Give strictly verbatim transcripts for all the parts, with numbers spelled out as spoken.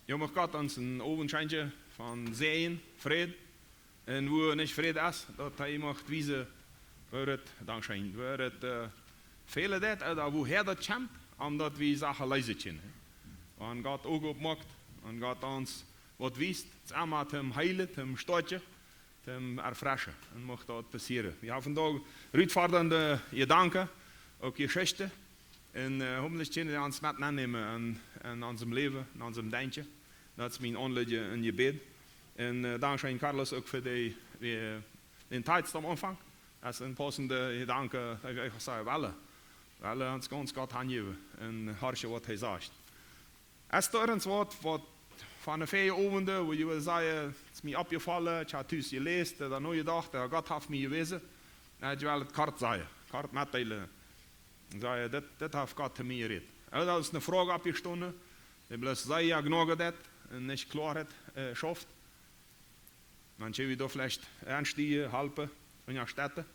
Jo, mucht Gott ons een Owentschenke von Säajen, Fräd. Un wua nich Fräd es, daut hee mucht wiesen, wua et, dankscheen, wua et, äh, fälen deit, ooda wua daut kjemt, om daut wie Sachen läsen kjennen. Wan Gott Uagen oppmoakt, wan Gott ons waut wiest, et es emma toom heelen, toom stoakjen, toom erfreschen. Un mucht daut passieren. Wie haben vondoag rutfodernde Jedanken, uk Jeschichten. Un, äh, hopentlich kjennen dee ons met aunnämen en, en onsem Läwen, en onsem Denkjen. Daut es mien Aunlieden em Jebäd. Un, äh, dankscheen, Carlos, uk fa dee, dee, dän Titel aum Aunfank. Daut es een paussenda Jedanke, daut ekj eefach saj, well, well ons gaunz Gott hanjäwen un horchen, waut hee sajcht. Es doa irjent waut, waut von de väaje Owenden, wua jie wellen sajen, et es mie oppjefollen, ekj hab tus jeläst, dan nojedocht, jo, Gott haft mie jewäsen. Jo, ekj well et kort sajen, kort metdeelen. Sajen, dit, dit haft Gott to mie jerät. Ooda es eene Froag oppjestonen, dee bloos sea jenoaget un nich kloa, äh, schauft. Dan kjenn wie doa veleicht aunstiejen, halpen, unjastetten.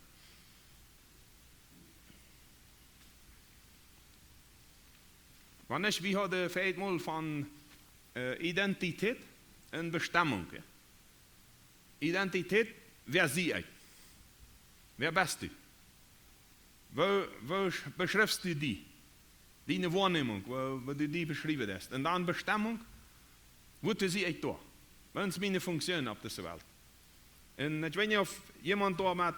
Wan nich, wie hauden väaje Mol von, äh, Identität un Bestemmung, jo. Identität, wäa sie ekj? Wäa best du? Woo, woo beschriffst du die? Diene Woarnämunk, woo, woo du die beschriewen deist. Un dan Bestemmung, woo sie ekj doa? Waut es miene Funktion opp dise Welt? Un ekj weet nich, auf jemaunt doamet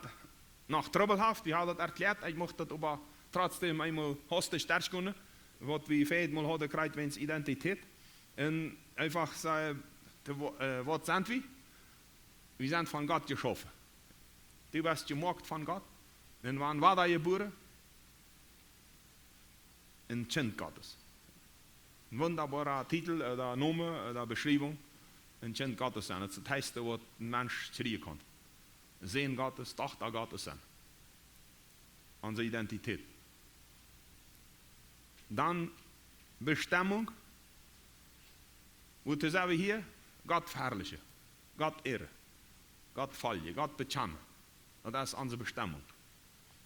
noch Trubbel haft, wie haben daut erkjläat, ekj mucht daut oba trotzdäm eemol hastich derchgonen, waut wie väaje Mol hauden jekjräajen wäajen Identität. Un eefach sajen, de, woo, äh, waut sent wie? Wie sent von Gott jeschaufen. Du best jemoakt von Gott. Un wan wada jebuaren? Een Kjint Gottes. Een wundaboara Titel, äh, ooda Nomen, äh, ooda Beschriewunk. Een Kjint Gottes sennen. Daut es daut hechste, waut een Mensch kjrieen kaun. Sän Gottes, Dochta Gottes sennen. Onse Identität. Dan Bestemmung. Woo sent wie hia? Gott veharlichen, Gott ehren, Gott foljen, Gott bekjanen. Daut es onse Bestemmung.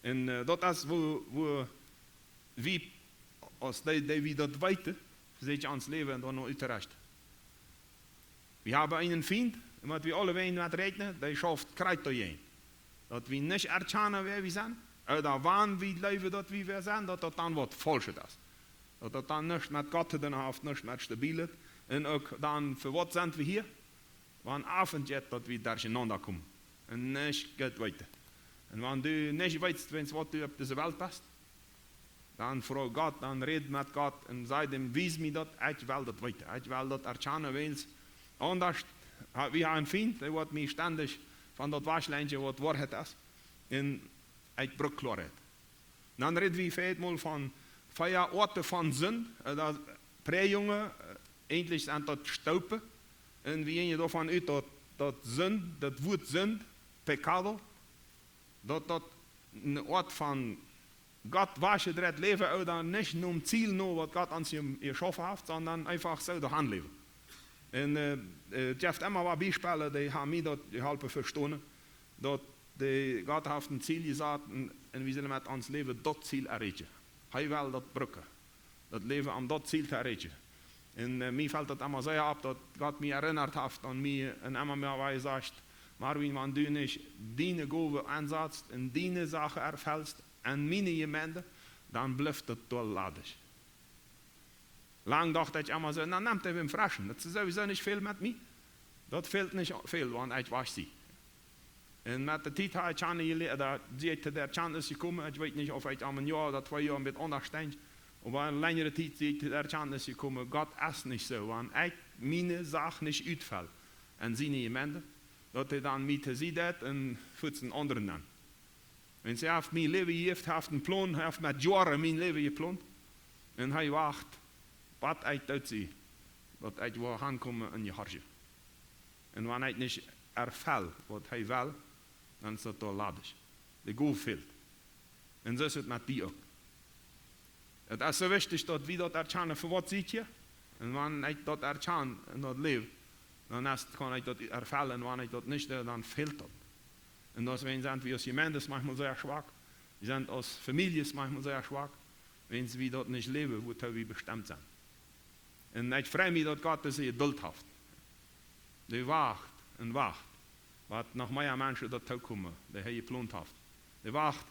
Un, äh, daut es woo, woo wie, aus dee, dee wie daut weeten, secha ons Läwen un dan noch utrechten. Wie haben eenen Fient, un waut wie aule wäajen met räakjnen, dee schauft krakjt doajäajen. Daut wie nich erkjanen, wäa wie sent, ooda wan wie jleewen, daut wie wäa sent, daut daut dan waut Faulschet es. Daut daut dan nuscht met Gott to doonen haft, nuscht met Stabilet. Un uk dan, fa waut sent wie hia? Wan Owent jeit, daut wie derchenaunda komen un nich goot weeten. Un wan du nich weetst, wäajen waut du opp dise Welt best, dan froag Gott, dan räd met Gott un saj am: Wies mie daut, ekj well daut weeten. Ekj well daut erkjanen, wiels aundasch, ha-, wie haben eenen Fient, dee woat mie stendich von daut wajchlenkjen, waut Woarheit es. Un ekj bruck Kloaheit. Dan räd wie väajet Mol von vea Oaten von Sind, äh, daut Präjungen, äh, eejentlich sent daut Stoopen. Un wie jinjen doavon ut, daut, daut Sind, daut Wuat Sind, pecado, daut daut eene Oat von Gott wajchjedreit Läwen, ooda nich nom Ziel no, waut Gott ons je-, jeschaufen haft, sonda eefach soo doahan läwen. Un, äh, äh, et jeft emma waut Biespellen, dee haben mie daut jeholpen vestonen, daut de, Gott haft een Ziel jesat un, un wie sellen met ons Läwen daut Ziel erreichen. Hee well daut brucken, daut Läwen om daut Ziel to erreichen. Un, äh, mie felt daut emma sea opp, daut Gott mie erinnert haft aun mie un emma mea wada sajcht: Marvin, wan du nich diene Gowen ensatst un diene Sachen erfelst en miene Jemeent, dan blift daut doa ladich. Lang docht ekj emma soo: Na, nemt dee wäm freschen. Daut es sowieso nich väl met mie. Daut fält nich väl, wan ekj wajch sie. Un met de Tiet hab ekj kjanen jelieet, ooda sie ekj to de Erkjantnis jekomen, ekj weet nich, auf ekj aum een Joa ooda twee Joa een bät aundasch denkj, oba eene lenjre Tiet sie ekj to de Erkjantnis jekomen, Gott es nich soo, wan ekj miene Sach nich utfel en siene Jemeent, daut hee dan mie to Sied deit un fuaz eenen aundren dan. Wiels hee haft mie Läwen jejäft, hee haft eenen Plon, hee haft met Joaren mien Läwen jeplont. Un hee wacht, waut ekj doot sie, daut ekj woa hankomen un jehorchen. Un wan ekj nich erfel, waut hee well, dan es daut doa ladich. De Gow fält. Un soo es et met die uk. Et es soo wichtich, daut wie daut erkjanen, fa waut sie ekj hia. Un wan ekj daut erkjan un daut läw, dan es, kaun ekj daut erfellen. Wan ekj daut nich doo, dan fält daut. Un daut, wie sent, wie aus Jemeent manchmol sea schwak. Wie sent aus Famieljes manchmol sea schwak, wan wie daut nich läwen, wuatoo wie bestemt sent. Un ekj frei mie, daut Gott dise Jedult haft. Dee wacht un wacht, waut noch mea Menschen doatoo komen, dee hee jeplont haft. Dee wacht,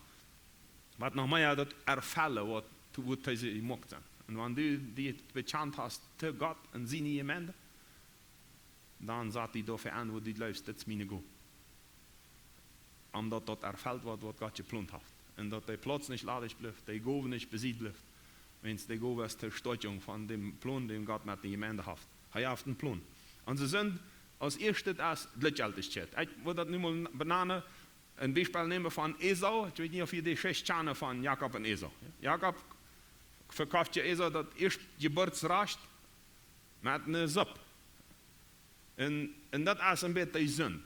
waut noch mea daut erfellen, waut, waut dee jemoakt sent. Un wan du die bekjant hast to Gott un siene Jemeent, dan sat die doafäa aun, woo du jleefst, dit es miene Gow. Om daut daut erfelt woat, waut Gott jeplont haft. Un daut de Plauz nich ladich blift, de Gow nich besied blift. Wiels de Gow es de Stoakjunk von dän Plon, dän Gott met de Jemeent haft. Hee haft eenen Plon. Un see sent aus ieeschtet aus Jlikjjeltichkjeit. Ekj well daut nu mol benanen, een Biespel nämen von Esau. Ekj weet nich, auf jie de Jeschicht kjanen von Jakob un Esau. Jakob vekofft je Esau daut Ieeschtjebuatsrajcht met eene Supp. Un, un daut es een bät de Sind.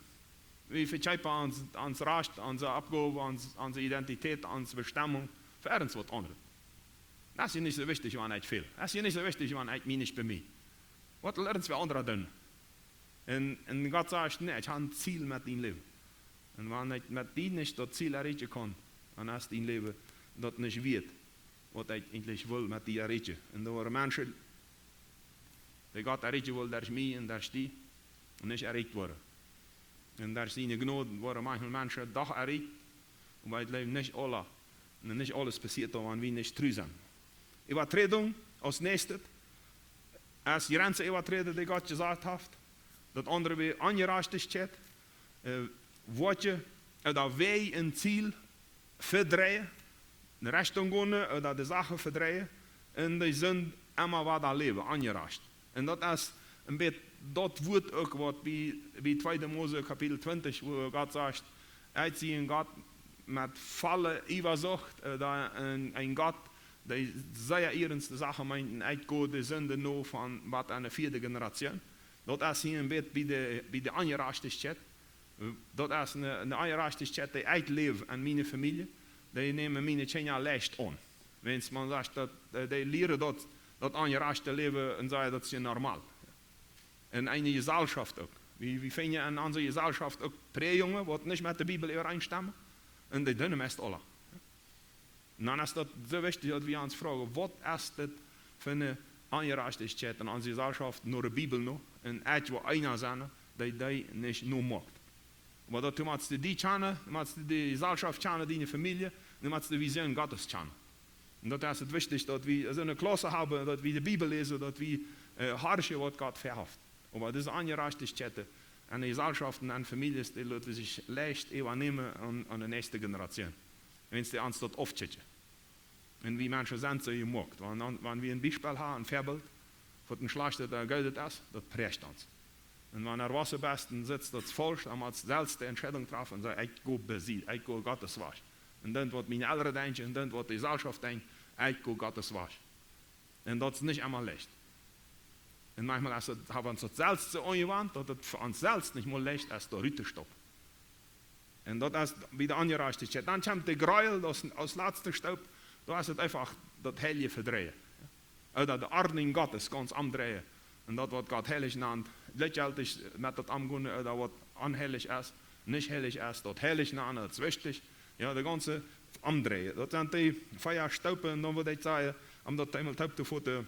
Wie vekjeepen ons, ons Rajcht, onse Oppgow, ons, onse Identität, onse Bestemmunk fa irjent waut aundret. Daut es je nich soo wichtich, wan ekj fäl. Daut es je nich soo wichtich, wan ekj mie nich bemie. Waut well irjentwäa aundra doonen? Un, un Gott sajcht: "Nä, ekj hab een Ziel met dien Läwen. Un wan ekj met die nich daut Ziel erreichen kaun, dan es dien Läwen daut nich wieet, waut ekj eejentlich well met die erreichen." Un doa woaren Menschen, dee Gott erreichen well derch mie un derch die, nich erreicht woaren. Un derch siene Jnod woaren maunche Menschen doch erreicht, oba ekj jleew nich aule, nich aules passieet, wan wie nich tru sent. Äwaträdunk aus näakjstet, es Jrenzen äwaträden, dee Gott jesajcht haft, daut aundre wia Onjerajchtichkjeit, äh, Wieed, äh, daut wia een Ziel, vedreien, eene Rechtunk gonen, äh, ooda de Sachen vedreien, un dee sent emma wada läwen, onjerajcht. Un daut es een bät daut Wuat uk, waut bie, bie tweede Mose Kapitel twintich, woo Gott sajcht: "Ekj sie een Gott met volle Eifersucht, äh, daut een, een Gott, dee sea iernste Sachen meent, un ekj go de Sind no von bat aun de vieede Generation." Daut es hia een bät bie de, bie de Onjerajchtichkjeit. Daut es eene, eene Onjerajchtichkjeit, dee ekj läw aun miene Famielje, dee nämen miene Kjinja leicht aun. Wan eena sajcht daut, äh, dee lieren daut, daut onjerajchte Läwen un sajen, daut es je normal. En eene Jeselschoft uk. Wie, wie finjen en onse Jeselschoft uk Präjungen, waut nich met de Bibel äwareenstemmen. Un dee doonen meist aule. Un dan es daut soo wichtich, daut wie ons froagen, waut es dit fa eene Onjerajchtichkjeit en onse Jeselschoft, no de Bibel no, un ekj well eena sennen, dee dee nich nomoakt. Oba daut du motst die kjanen, du motst de Jeselschoft kjanen, diene Famielje, du motst de Vision Gottes kjanen. Un daut es daut wichtich, daut wie soone Klauss haben, daut wie de Bibel läsen, daut wie, äh, horchen, waut Gott väahaft. Oba dise Onjerajchtichkjeit en de Jeselschoft un en Famieljes, dee loten sikj leicht äwanämen aun, aun de näakjste Generation. Wan dee ons daut aufkjikjen. Un wie Menschen sent soo jemoakt. Wan, wan wie een Biespel haben, een Väabilt, waut een schlajchtet ooda goodet es, daut präacht ons. Un wan du erwossen best un sittst, daut es faulsch, dan motst selfst de Entscheidunk träfen un sajen: "Ekj go besied, ekj go Gottes Wajch. Un dan waut miene Elren denkjen, un dan waut de Jeselschoft denkjt, ekj go Gottes Wajch." Un daut es nich emma leicht. Un maunchmol es daut, haben wie ons daut selfst soo aunjewant, daut et fa ons selfst nich mol leicht es, doa rut to stoppen. Un daut es bie de Onjerajchtichkjeit. Dan kjemt de Gräuel, daut es aus latste Stoop, daut es et eefach daut Heilje vedreien. Ooda de Ordnunk Gottes gaunz omdreien. Un daut, waut Gott heilich nant, jlikjjeltich met daut omgonen, ooda waut onheilich es, nich heilich es, daut heilich nanen, daut es wichtich. Jo, de gaunze omdreien. Daut sent dee vea Stoopen, un dan wudd ekj sajen, om daut eemol toop to foten,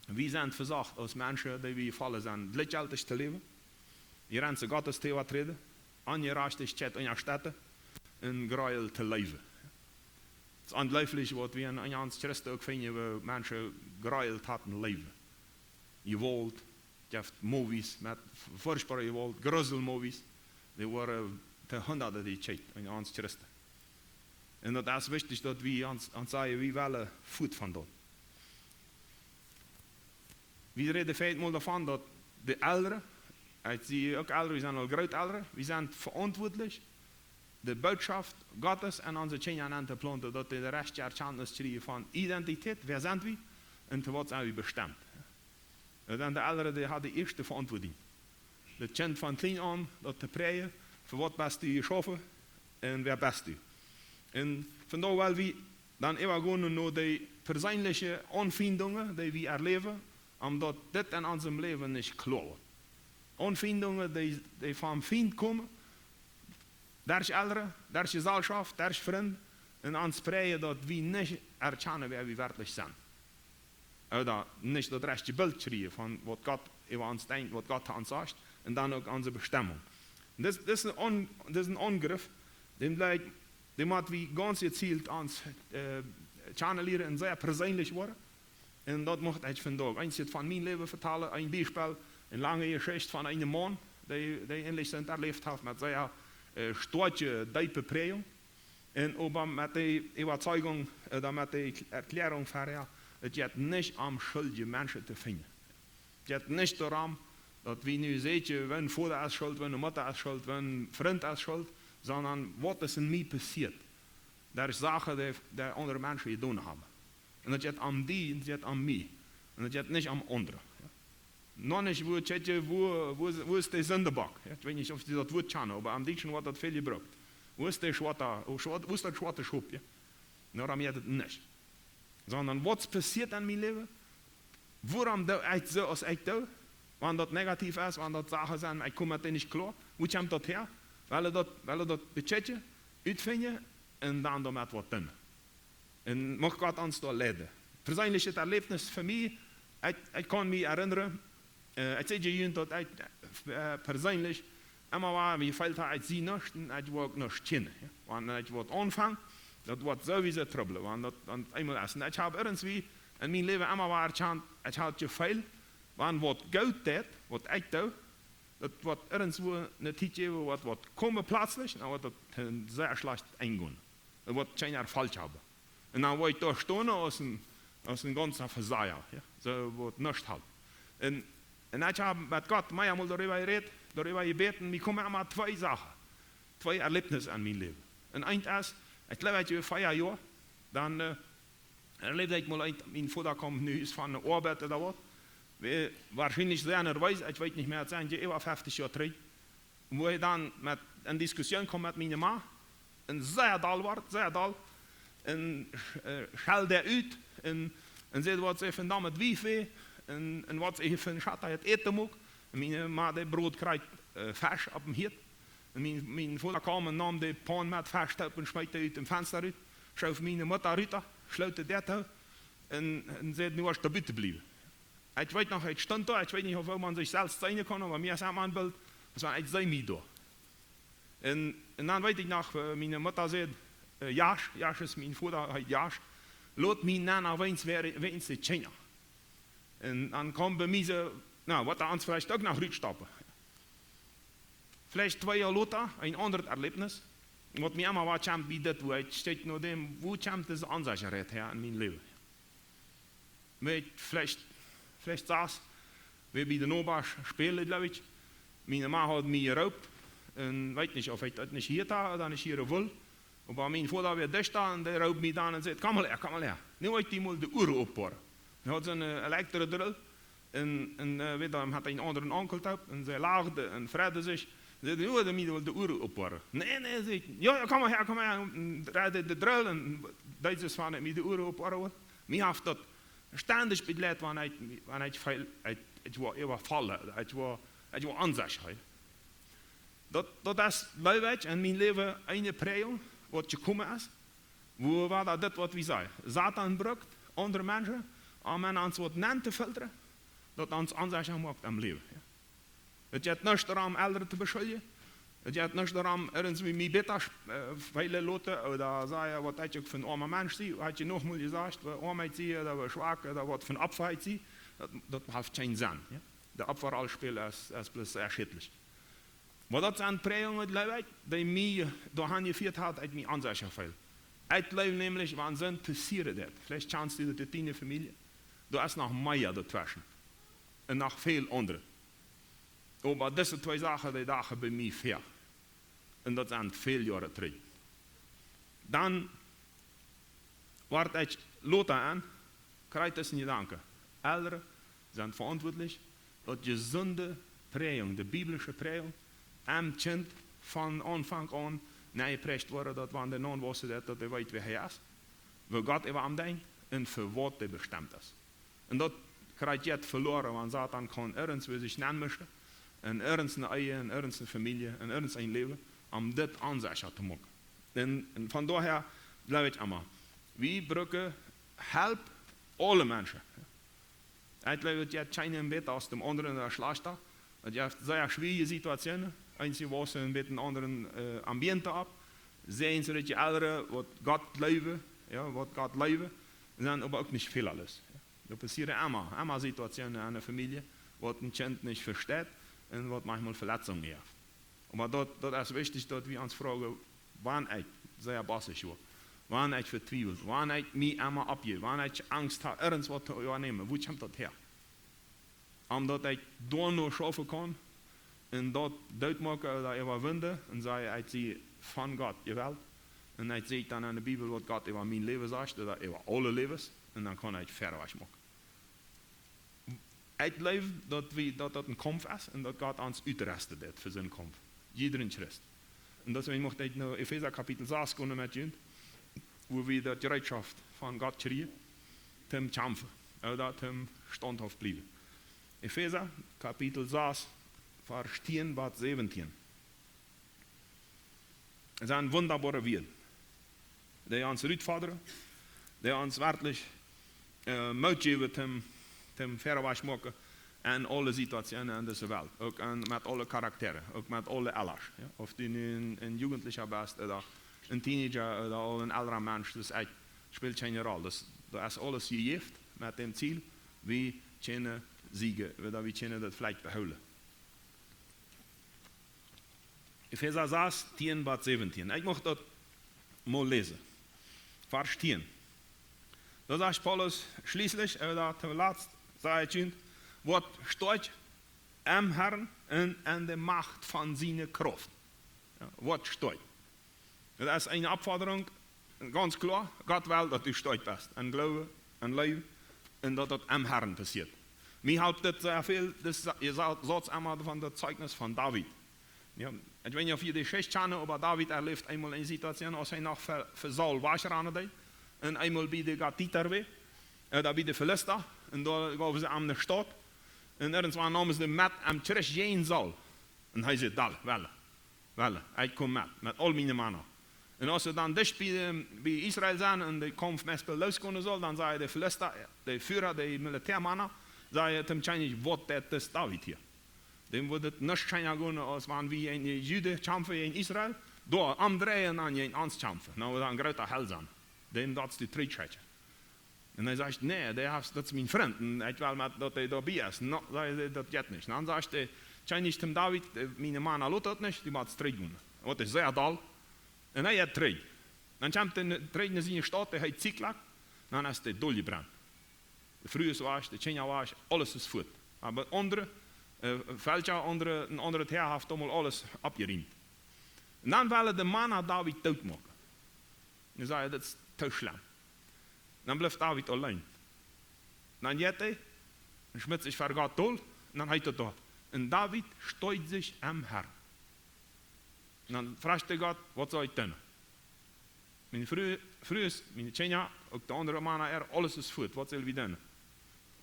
wie sent vesocht aus Menschen, dee wie jefollen sent, jlikjjeltich to läwen, Jrenzen Gottes to äwaträden, Onjerajchtichkjeit unjastetten un Gräuel to leewen. Et es onjleeflich, waut wie en, en ons Christen uk finjen, woo Menschen Gräuel toom Leewen. Jewault, jeft Movies met furchtboare Jewault, Gruselmovies, dee woaren to Hunderte jekjikjt en ons Christen. Un daut es wichtich, daut wie ons, ons sajen, wie wellen fuat von daut. Wie räden väl mol doavon, daut de Elren, ekj sie uk Elren, wie sent aul Grootelren, wie sent veauntwuatlich, de Botschoft Gottes en onse Kjinja nenn to plaunten, daut dee de rajchte Erkjantnis kjrieen von Identität, wäa sent wie un to waut sent wie bestemt. Un dan de Elren, dee haben de ieeschte Veauntwuatunk. Daut Kjint von kjlien aun, daut to präajen, fa waut best du jeschaufen un wäa best du. Un vondoag well wie dan äwagonen no de perseenelje Aunfeindungen, dee wie erläwen, om daut dit en onsem Läwen nich kloa woat. Aunfeindungen, dee, dee vom Fient komen, derch Elren, derch Jeselschoft, derch Frind, un ons präajen, daut wie nich erkjanen, wäa wie werkjlich sent. Ooda nich daut rajchte Bilt kjrieen von waut Gott äwa ons denkjt, waut Gott to ons sajcht, un dan uk onse Bestemmung. Un dit, dit es een On-, dit es een Aunjriff, dän, dän mott wie gaunz jezielt ons, äh, kjanen lieren un sea perseenlich woaren. Un daut mucht ekj vondoag eenje von mien Läwen vetalen, een Biespel, eene lange Jeschicht von eenen Maun, dee, dee ähnlich sent erläft haft met sea, äh, stoakje, deepe Prägung. Un oba met de Äwazeigung, äh, dan met de Erkjläarunk verhäa, et jeit nich om schuldje Menschen to finjen. Et jeit nich doarom, daut wie nu sajen, wan Voda es schult, wan Mutta es schult, wan Frint es schult, sonda waut es en mie passieet. Daut es Sachen, dee, dee aundre Menschen jedonen haben. Un et jeit om die, un et jeit om mie. Un et jeit nich om aundre. Jo. Noch nich, woo, tjekj, woo, woo, woo es de Sindebock? Jo, ekj weet nich, auf jie daut Wuat kjanen, oba aum Dietschen woat daut väl jebrukt. Woo es de schwoate, woo schwoat, woo es daut schwoate Schop, jo? Doarom jeit et nich. Sonda waut passieet en mien Läwen? Wuarom doo ekj soo aus ekj doo? Wan daut negativ es, wan daut Sachen sent, ekj kom met dee nich kloa. Woo kjemt daut häa? Well ekj daut, well ekj daut bekjikjen, utfinjen un dan doamet waut doonen. Un mucht Gott ons doa leiden. Perseenlichet Erläwnis fa mie, ekj, ekj kaun mie erinnren, äh, ekj saj junt daut ekj, äh, perseenlich emma wada jefeelt hab, ekj sie nuscht un ekj wull uk nuscht kjennen, jo. Wan ekj waut aunfang, daut woat sowieso Trubbel, wan daut dan eemol es. Un ekj hab irjentwoo en mien Läwen emma wada erkjant, ekj hab jefeelt, wan waut goot deit, waut ekj doo, daut woat irjentwoo ne Tiet jäwen, waut, waut komen plötzlich, dan woat daut een sea schlajcht Enj gonen. Daut woat kjeen Erfolg haben. Un dan woa ekj doa stonen aus een, aus een gaunza Vesaja, jo? Soo waut nuscht haft. Un, un ekj hab met Gott meamol doaräwa jerät, doaräwa jebäden, mie komen emma twee Sachen, twee Erläwnissen en mien Läwen. Un eent es, ekj jleew, ekj äwa vea Joa, dan, äh, erläwd ekj mol eent, mien Voda kjeem nu von de Oabeit ooda waut. Wia woarschienlich sea nerwees, ekj weet nich mea, et sent je äwa feftich Joa trigj. Woo hee dan met, en Diskussion kjeem met miene Ma, un sea doll wort, sea doll, un, äh, scheld hee ut, un, un säd, waut see fa een dommet Wief wia, un, un waut see fa een schattet Äten muak. Un miene Ma, dee brod krakjt, äh, Fesch oppem Hieed. Un mien, mien Voda kjeem un neem de Paun met Fesch toop un schmeet dee ut dem Fensta rut, schoof miene Mutta rut, schloot de Däa too, un, un säd, nu woascht du buten bliewen. Ekj weet noch, ekj stunt doa, ekj weet nich, auf woo maun sikj selfst seenen kaun, oba mie es emma een Bilt, aus wan ekj see mie doa. Un, un dan weet ekj noch, äh, miene Mutta säd, äh, Jasch, Jasch es mien Voda, heet Jasch, lot mie nenn, wäajens wäa, wäajens de Kjinja. Un dan kjeem bie mie soo, na, woat hee ons veleicht uk noch rutstoppen. Veleicht twee Joa lota, een aundret Erläwnis, waut mie emma wada kjemt bie dit, woo ekj steit no däm, woo kjemt dise Onsechaheit häa en mien Läwen? Met veleicht, veleicht sass, wie bie de Nobasch spälen, jleew ekj. Miene Ma haud mie jeroopt, un weet nich, auf ekj daut nich jehieet hab ooda nich hieren wull. Oba mien Voda wia dicht doa un dee roopt mie dan un säd: "Komm mol häa, komm mol häa. Nu woa ekj die mol de Uaren oppboaren." Hee haud soone, äh, Elektrodrill un, un, äh, wada haud hee een aundren Onkel toop un see lachden un freiden sikj. Säd: "Nu woa ekj die mol de Uaren oppboaren." "Nä, nä," säd ekj. "Jo, jo, komm mol häa, komm mol häa." Un dreid de Drill un deed soo aus wan ekj mie de Uaren oppboaren wull. Mie haft daut stendich bejleit, wan ekj, wan ekj feel, ekj, ekj woa äwafaulen, ekj woa, ekj woa onsecha. Daut, daut es, jleew ekj, en mien Läwen eene Prägung, waut jekomen es, woo wie daut, dit waut wie sajen. Satan brukt aundre Menschen, om en ons waut nenn to filtren, daut ons onsecha moakt aum Läwen. Jo. Et jeit nich doarom, Elren to beschuldjen. Et jeit nich doarom, irjentwoo mie bäta, äh, feelen loten ooda sajen, waut ekj uk fa een oama Mensch sie. Haud ekj noch mol jesajcht, woo oam ekj sie, ooda woo schwak, ooda waut fa een Opfa ekj sie. Daut, daut haft kjeen Senn, jo. De Opfaroll spälen es, es bloos sea schädlich. Oba daut sent Prägungen, jleew ekj, dee mie doahan jefieet haben, daut ekj mie onsecha feel. Ekj jleew nämlich, wan soont passieren deit, veleicht kjanst du daut ut diene Famielje, doa es noch mea doatweschen. Un noch väl aundre. Oba dise twee Sachen, dee doagen bie mie väa. Un daut sent väl Joaren trigj. Dan wort ekj lota en, kjrieech ekj een Jedanken. Elren sent veauntwuatlich, daut jesunde Prägung, de biblische Prägung, em Kjint von Aunfank aun nenjepräacht woaren, daut wan dee nopp wossen, daut, daut dee weet, wäa hee es, woo Gott äwa am denkjt un fa waut dee bestemt es. Un daut kjrieech jie veloaren, wan Satan kaun irjentwoo sikj nenmischen, en irjenteene Ehe, en irjenteene Famielje, en irjenteen Läwen, om dit onsecha to moaken. Un, un von doahäa jleew ekj emma, wie brucken Help, aule Menschen. Ekj jleew, daut jeit kjeena bäta aus däm aundren ooda schlajchta. Daut jeit sea schwierje Situationen. Eenje wausen en bät een aundret, äh, Ambiente opp. Seenen see daut dee Elren, waut Gott leewen, jo, waut Gott leewen, sent oba uk nich fälalooss. Jo. Doa passieren emma, emma Situationen en de Famielje, waut een Kjint nich vesteit un waut maunchmol Veletzungen jeft. Oba daut, daut es wichtich, daut wie ons froagen, wan ekj sea bassisch woa, wan ekj vetwiewelt, wan ekj mie emma oppjeef, wan ekj Angst hab, irjentwaut to äwanämen, wua kjemt daut häa? Om daut ekj doano schaufen kaun un daut dootmoaken ooda äwawinjen un sajen, ekj sie von Gott jewelt. Un ekj see dan en de Bibel, waut Gott äwa mien Läwen sajcht, ooda äwa aule Läwes, un dan kaun ekj wieda wajchmoaken. Ekj jleew, daut wie, daut daut een Kaumf es un daut Gott ons utresten deit fa soon Kaumf. Jiedren Christ. Un deswäajen mucht ekj no Efeesa Kapitel sas gonen met junt, wua wie daut Jereetschoft von Gott kjrieen, toom kjamfen, ooda toom staundhauft bliewen. Efeesa Kapitel sas, Varsch tieen bat säwentieen. Daut sent wundaboare Wieed, dee ons rutfodren, dee ons werkjlich, äh, Moot jäwen toom, toom wieda wajchmoaken en aule Situationen en dise Welt, uk en, met aule Charakteren, uk met aule Elren, jo? Auf du nu een, een Jugendlicha best ooda een Teenager ooda aul een elra Mensch, daut es ech, spält kjeene Roll. Daut, daut es aules jejäft met däm Ziel, wie kjennen siegen, ooda wie kjennen daut veleicht behoolen. Efeesa sas, tieen bat säwentieen. Ekj mucht daut mol läsen. Varsch tieen. Doa sajcht Paulus schlieslich, äh, doa toolatst, sajcht hee, woat stoakj em Herrn un en de Macht von siene Krauft. Jo, woat stoakj. Daut es eene Oppfodrunk, gaunz kloa, Gott well, daut du stoakj best. En Gloowen, en Läwen, un daut daut em Herrn passieet. Mie halpt daut sea väl, daut es, jie sa-, saut emma von daut Zeichnis von David. Jo, ekj weet nich, auf jie de Jeschicht kjanen, oba David erläft eemol eene Situation, aus hee noch fa, fa Saul wajchrannen deed. Un eemol bie de Gatiter wia, äh, doa bie de Filista. Un doa jeewen see am eene Staut. Un irjentwan neemen see am met, am trigj jäajen Saul. Un hee säd: "Dal, welle, welle, ekj kom met, met aul miene Mana." Un aus see dan dicht bie, bie Israel sent un de Kaumf meist losgonen saul, dan säd de Filista, de Führer, de Militäamana, säd toom Kjennich: "Waut deit dis David hia? Däm woat et nuscht scheena gonen, aus wan wie jäajen de Juden kjamfen, jäajen Israel, doa omdreien un jäajen ons kjamfen. Nu woat hee een groota Held sennen. Däm woascht du trigjschekjen." Un hee sajcht: "Nä, dee haft, daut es mien Frint. Un ekj well met, daut hee doabie es." "No," sajcht hee, "daut jeit nich." Dan sajcht de Kjennich toom David: "Äh, miene Mana loten daut nich, dee motten trigjgonen." Waut es sea dol. Un hee jeit trigj. Dan kjemt hee trigj no siene Staut, dee heet Ziklak. Dan es dee doljebrent. De Frues wajch, de Kjinja wajch, aules es fuat. Oba aundre, äh, Velkja, aundre, een aundret Häa haft aulemol aules aufjeriemt. Un dan wellen de Mana David dootmoaken. Un sajen: "Daut es too schlem." Dan blift David auleen. Dan jeit hee un schmitt sikj ver Gott dol, un dan heet et doa: "Un David stoakjt sikj em Herrn." Un dan fruacht hee Gott: "Waut saul ekj doonen? Miene Fru, Frues, miene Kjinja, uk de aundre Mana, äa, aules es fuat. Waut sell wie doonen?"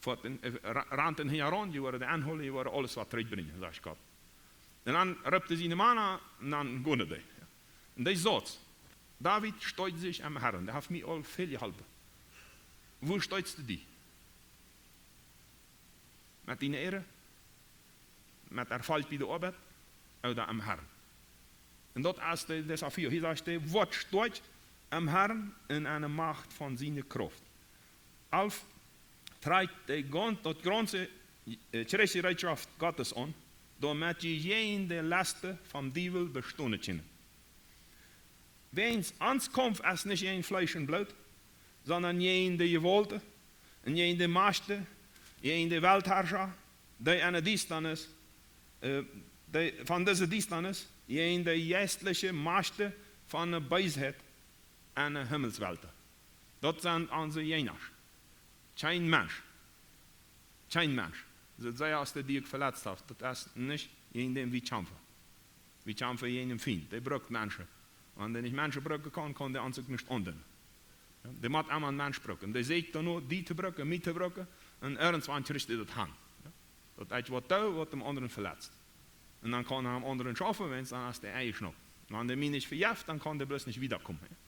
Fuat un, äh, ra-, rant hee hinjaraun, dee woaren dee aunhoolen, dee woaren aules waut trigjbrinjen, sajcht Gott. Un dan roopt hee siene Mana, un dan gonen dee. Un dee sajcht: "David stoakjt sikj em Herrn, dee haft mie aul väl jeholpen. Wua stoakjst du die? Met diene Äa? Met Erfolg bie de Oabeit? Ooda em Herrn?" Un daut es de Desafio. Hia sajcht hee: "Woat stoakj em Herrn un en de Macht von siene Krauft." Auf, trakjt de gaun-, daut gaunze, äh, Kjrichsjereetschoft Gottes aun, doamet jie jäajen de Lesten vom Diewel bestonen kjennen. Wäajens ons Kaumf es nich jäajen Fleesch un Bloot, sonda jäajen de Jewaulten un jäajen de Machten, jäajen de Weltharscha, dee en de Diestanis, äh, dee, von dise Diestanis, jäajen de jeistliche Machten von de Beesheit en de Himmelswelten. Daut sent onse Jäajenschaften. Kjeen Mensch. Kjeen Mensch. Soo sea aus dee, dee uk veletzt haft, daut es nich jäajen däm wie kjamfen. Wie kjamfen jäajen dän Fient. Dee brukt Menschen. Wan dee nich Menschen brucken kaun, kaun dee ons uk nich aundoonen. Jo, dee mott emma een Mensch brucken. Dee sieekjt doano, die to brucken, mie to brucken. Un irjentwan kjricht dee daut han. Jo? Daut ekj waut doo, waut dän aundren veletzt. Un dan kaun hee aum aundren schaufen, wäajens dan es dee enjeschnaupt. Wan dee mie nich vejeft, dan kaun dee bloos nich wiedakomen.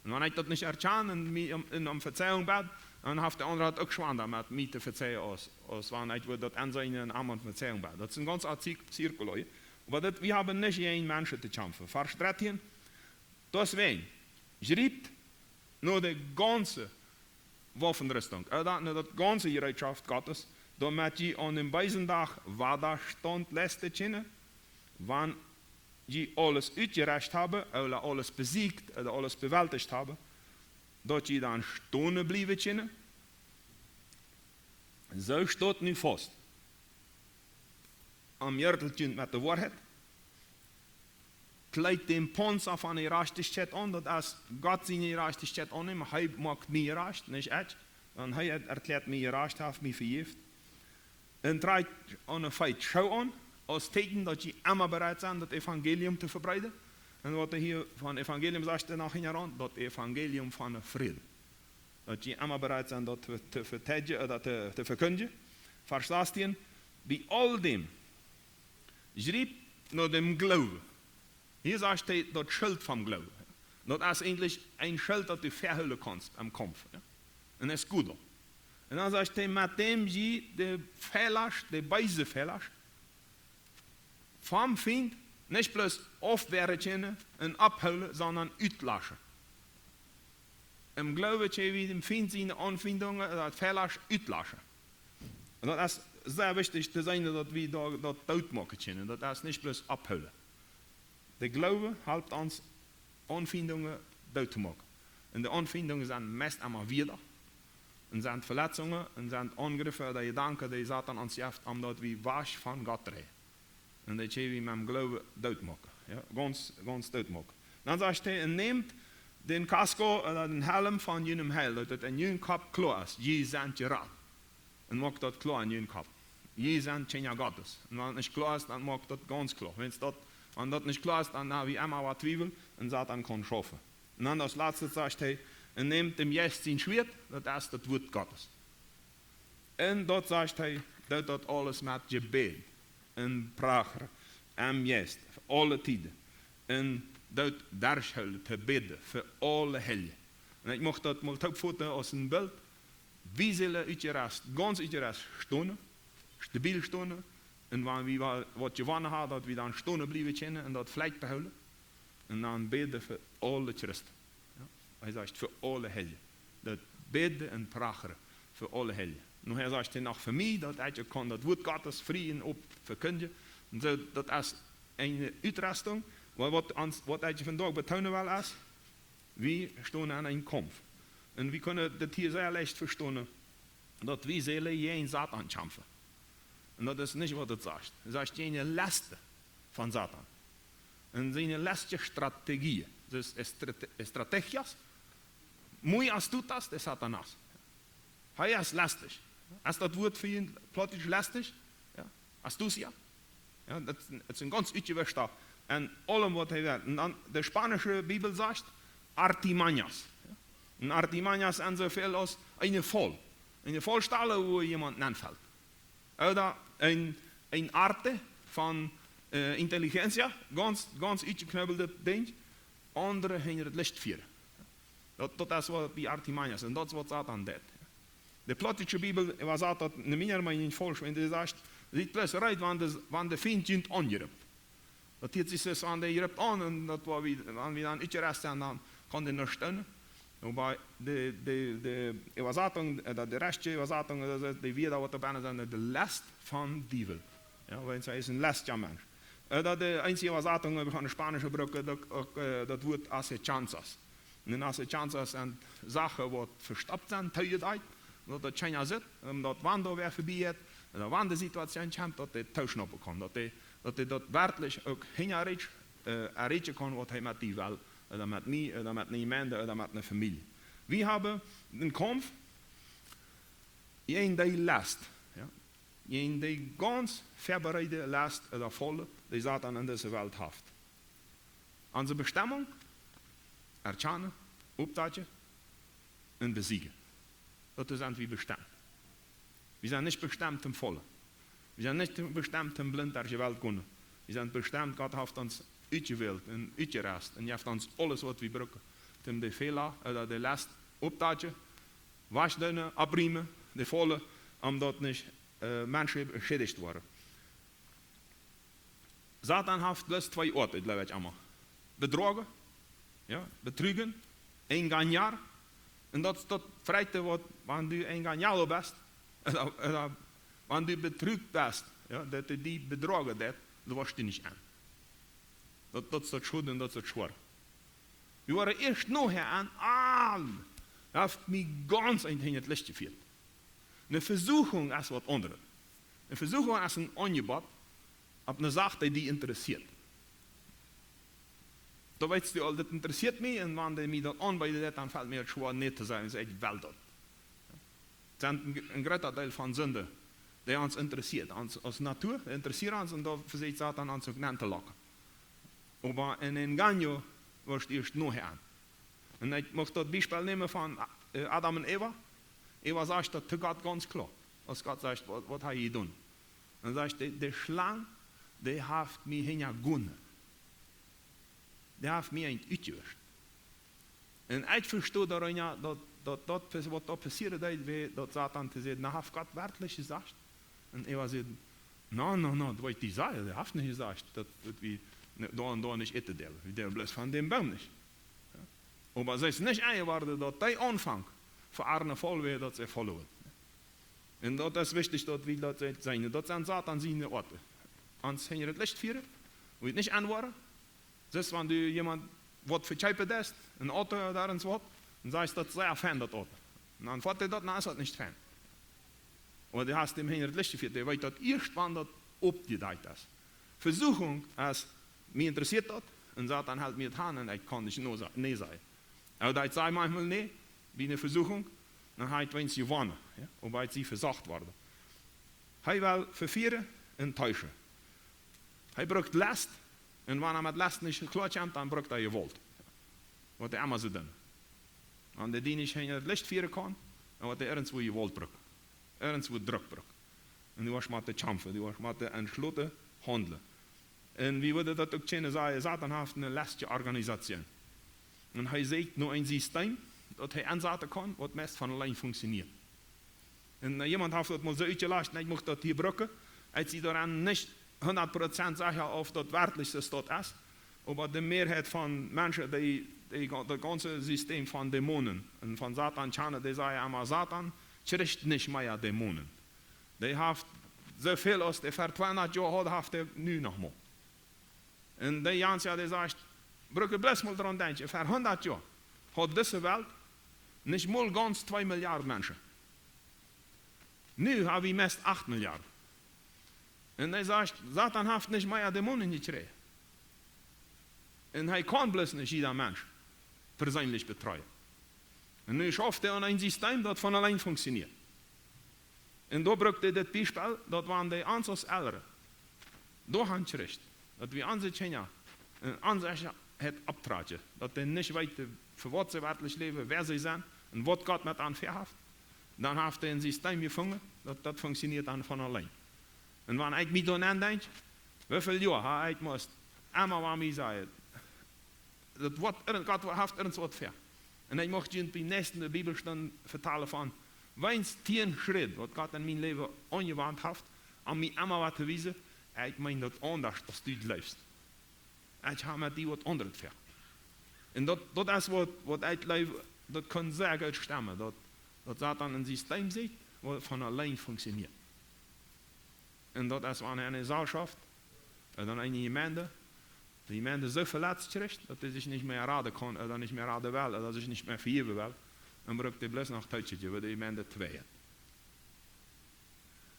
Un wan ekj daut nich erkjan un mie om, un om Vezeiunk bäd, Un haft de aundra haft uk schwanda met mie to vezeien aus, aus wan ekj wudd daut enseenen un am aun vezeien wia. Daut es een gaunza Zir-, Zirkel, oba daut, wie haben nich jäajen Menschen to kjamfen. Varsch dartieen: Deswäajen, jriept no de gaunze Waffenrüstung, ooda no daut gaunze Jereetschoft Gottes, doamet jie aun dän beesen Dach Wadastaunt leisten kjennen, wan jie aules utjerecht haben, ooda aules besiegt, ooda aules bewälticht haben, daut jie dan stonen bliewen kjennen. Soo stot nu faust: Omjirtelt junt met de Woarheit, kjleet dän Paunza von de Jerajchtichkjeit aun, daut es Gott siene Jerajchtichkjeit aunnämen. Hee moakt mie jerajcht, nich ekj. Dan hee erkjläat mie jerajcht, haft mie vejäft. Un trakjt aune Feet Schoo aun, aus Tieekjen, daut jie emma bereit sent, daut Evangelium to vebreeden. Un waut hee hia von Evangelium sajcht, doano hinjaraun, daut Evangelium von dän Fräd. Daut jie emma bereit sent, daut to, to veteidjen, äh, daut to, to vekjindjen. Varsch sastieen: Bie aul däm jriept no dän Gloowen. Hia sajcht hee daut Schilt vom Gloowen. Daut es eejentlich een Schilt, daut du vehoolen kaust em Kaumf, jo. Un es goot. Un dan sajcht hee: Met däm jie de Fälasch, de beese Fälasch vom Fient nich bloos aufwäaren kjennen un aufhoolen, sonda utlaschen. Em Gloowen kjenn wie däm Fient siene Aunfeindungen, daut Fälasch, utlaschen. Un daut es sea wichtich to seenen, daut wie daut, daut doot moaken kjennen. Daut es nich bloos aufhoolen. De Gloowen halpt ons, Aunfeindungen doot to moaken. Un de Aunfeindungen sent meist emma Wieed. Un sent Veletzungen, un sent Aungriffe, de Jedanken, dee Soton ons jeft, om daut wie wajch von Gott dreien. Un dee kjenn wie met dän Gloowen doot moaken. Jo, gaunz, gaunz doot moaken. Dan sajcht hee: Un nämt dän Kasko, äh, dän Helm von jun Heil, daut daut en jun Kopp kloa es: Jie sent jerat. Un moakt daut kloa en jun Kopp: Jie sent Kjinja Gottes. Un wan daut nich kloa es, dan moakt daut gaunz kloa. Wan daut, wan daut nich kloa es, dan ha wie emma waut Twiewel un Soton kaun schaufen. Un dan aus latste sajcht hee: Un nämt däm Jeist sien Schwieet, daut es daut Wuat Gottes. Un daut, sajcht hee, doot daut aules met Jebäd un Prachren em Jeist, fa aule Tieden. Un doot derchhoolen to bäden fa aule Heilje. Un ekj mucht daut mol toopfoten aus een Bilt. Wie sellen utjerest, gaunz utjerest stonen, stabil stonen. Un wan wie wa-, waut jewonnen haben, daut wie dan stonen bliewen kjennen un daut veleicht behoolen. Un dan bäden fa aule Christen. Jo? Hee sajcht: Fa aule Heilje. Daut bäden un prachren fa aule Heilje. Nu, hee sajcht hia noch: Fa mie, daut ekj kaun daut Wuat Gottes frie un op vekjindjen. Un soo, daut es eene Utrüstung. Oba waut ons, waut ekj vondoag betoonen well, es, wie stonen en eenen Kaumf. Un wie kjennen daut hia sea leicht vestonen, daut wie sellen jäajen Soton kjamfen. Un daut es nich, waut et sajcht. Et sajcht jäajen de Lesten von Soton. Un siene lestische Strategien. Daut es strate-, estrategias muy astutas de Satanás. Hee es lestich. Es daut Wuat fa junt Plautdietsch lestich? Jo. Astucia. Jo, daut, daut es een gaunz utjeweschter en aules, waut hee well. Un dan, de spaunsche Bibel sajcht artimañas. Jo. Un artimañas sent soo väl aus eene Faul. Eene Faulstale, wua jemaunt nenfelt. Ooda een, een arte von, äh, inteligencia, gaunz, gaunz utjeknobbelte Dinj, aundre hinja daut Licht fieren. Daut, daut es waut bie artimañas, un daut es waut Soton deit. De Plautdietsche Bibel äwasat daut, no miene Meenunk, faulsch, wan dee sajcht: Siet bloos reed, wan de, wan de Fient junt aunjript. Daut hieet sikj soo, wan dee jript aun, un daut, wan wie, wan wie dan utjerest sent, dan kaun dee noch stonen. Oba de, de, de Äwasatunk, äh, de, de rajchte Äwasatunk, daut es de Wieed, waut doa bennen sent, de Lest vom Diewel. Jo, wiels hee es een lestja Mensch. Äh, daut de eensje Äwasatunk, wan wie von de spaunsche brucken, daut, uk, äh, daut Wuat acechanzas. Un acechanzas sent Sachen, waut vestoppt sent, toojedeit, daut daut kjeena sitt, un daut, wan doa wäa vebie jeit, ooda wan de Situation kjemt, daut dee tooschnoppen kaun, daut dee, daut dee daut werkjlich uk hinjarecht, äh, erreichen kaun, waut hee met die well, ooda met mie, ooda met eene Jemeent, ooda met eene Famielje. Wie haben een Kaumf jäajen dee Lest, jo? Jäajen dee gaunz vebereide Lest ooda Faul, dee Soton en dise Welt haft. Onse Bestemmunk: erkjanen, oppdakjen un besieejen. Daut es, sent wie bestemt. Wie sent nich bestemt toom faulen. Wie sent nich bestemt toom blint derch de Welt gonen. Wie sent bestemt, Gott haft ons utjewält un utjerest un jeft ons aules, waut wie brucken, toom de Fäla ooda de Lest oppdakjen Waschdeene, opriemen, de Faulen, om daut nich äh, Menschen jeschädicht woaren. Satan haft bloos twee Oaten, jleew ekj emma. Bedroagen, jo, betrügen, engañar. Un daut, daut freit waut, wan du engañado best, ooda, ooda wan du betrügt best, jo, daut hee die bedroagen deed, dan woascht du nich aun. Daut, daut es daut Schwoa un daut es daut Schwoare. Wie woaren ieescht nohäa aun, ah, daut haft mie gaunz hinjat Licht jefieet. Eene Vesuchung es waut aundret. Eene Vesuchung es een Aunjebott opp eene Sach, dee die interessieet. Dan weetst du aul, daut interessieet mie, un wan dee mie daut aunbeeden deit, dan felt mie daut schwoa, nä to sajen, es ekj well daut. Daut es een, een groota Deel von Sind, dee ons interessieet. Ons, aus Natua, dee interessieet ons, un doa vesieekjt Satan ons uk nenn to locken. Oba en engaño woascht du ieescht nohäa aun. Un ekj mucht daut Biespel nämen von äh, Adam un Eva. Eva sajcht daut to Gott gaunz kloa. Aus Gott sajcht, waut, waut hab jie jedonen? Dan sajcht dee, de Schlang, dee haft mie hinjagonen. Dee haft mie eent utjewischt. Un ekj vesto doarenn, jo, daut, daut, daut, waut doa passieet, daut wia, daut Satan to sajen, na, haft Gott werkjlich jesajcht? Un Eva säd, no, no, no, daut weet dee selfst, dee haft nich jesajcht, daut, daut wie, nä, doa un doa nich äten dellen. Wie dellen bloos von däm Boom nich. Jo. Oba see es nich enjeworden, daut dee Aunfank fa äa een Faul wia, daut see followed. Un daut es wichtich, daut wie daut seenen. Daut sent Satan siene Oaten. Ons hinjat daut Licht fieren, wie daut nich aunwoaren. Sest, wan du jemaunt waut vekjeepen deist, een Auto ooda irjent waut, un sajchst, daut es sea fein, daut Auto. Un dan foat hee daut, na, es daut nich fein. Oba du hast am hinjat daut Licht jefieet, dee weet daut ieescht, wan daut oppjedakjt es. Vesuchung es, mie interessieet daut, un Satan helt mie daut aun un ekj kaun nich no sa-, nä sajen. Oba ekj saj maunchmol nä, bie eene Vesuchung, dan hab ekj weens jewonnen, jo? Oba ekj sie vesocht worden. Hee well vefieren un teischen. Hee brukt Lest, un wan hee met Lest nich kloa kjemt, dan brukt hee Jewault. Waut hee emma soo deit. Wan hee die nich hinjat daut Licht fieren kaun, dan woat hee irjentwua Jewault brucken. Irjentwua Druck brucken. Un du woascht motten kjamfen, du woascht motten entschloten haundlen. Un wie wudden daut uk kjennen sajen, Satan haft eene lästje Organisation. Un hee sieekjt no een System, daut hee ensaten kaun, waut meist von auleen funktionieet. Un äh, jemaunt haft daut mol soo utjelajcht, un ekj mucht daut hia brucken. Ekj sie doaraun nich hundat Prozent secha, auf daut werkjlich soo es. Oba de Mearheit von Menschen, dee, dee ga-, daut gaunze System von Dämonen un von Satan kjanen, dee sajen emma, Satan kjricht nich mea Dämonen. Dee haft soo väl aus dee ver tweehundat Joa haud, haft hee nu noch mol. Un dee Jans, jo, dee sajcht, bruck bloos mol doaraun denkjen, ver hundat Joa haud dise Welt nich mol gaunz twee Milliarden Menschen. Nu hab wie meist acht Milliarden. Un hee sajcht, Satan haft nich mea Dämonen jekjräajen. Un hee kaun bloos nich jieda Mensch perseenlich betreuen. Un nu schauft hee aun een System, daut von auleen funktionieet. Un doa brukt hee dit Biespel, daut wan dee ons aus Elren doahan kjricht, daut wie onse Kjinja en Onsechaheit opptrakjen, daut dee nich weeten, fa waut see werkjlich läwen, wäa see sent un waut Gott met an väahaft, dan haft hee een System jefungen, daut, daut funktionieet dan von auleen. Un wan ekj mie dan aundenkj, woo väl Joa ha ekj must emma, wan mie sajen, daut woat irjent-, Gott haft irjent waut väa. Un ekj mucht junt biem näakjsten de Bibelstund vetalen von, weens tieen Schritt, waut Gott en mien Läwen aunjewant haft, om mie emma waut to wiesen, ekj meen daut aundasch aus du jleefst. Ekj ha met die waut aundret väa. Un daut, daut es waut, waut ekj jleew, daut kaun sea goot stemmen, daut, daut Satan een System sitt, waut von auleen funktionieet. Un daut es, wan eene Jeselschoft, ooda eene Jemeent, de Jemeent soo veletzt kjricht, daut dee sikj nich mea raden kaun, ooda nich mea raden well, ooda sikj nich mea vejäwen well, dan brukt dee bloos noch Tiet, wua de Jemeent twei jeit.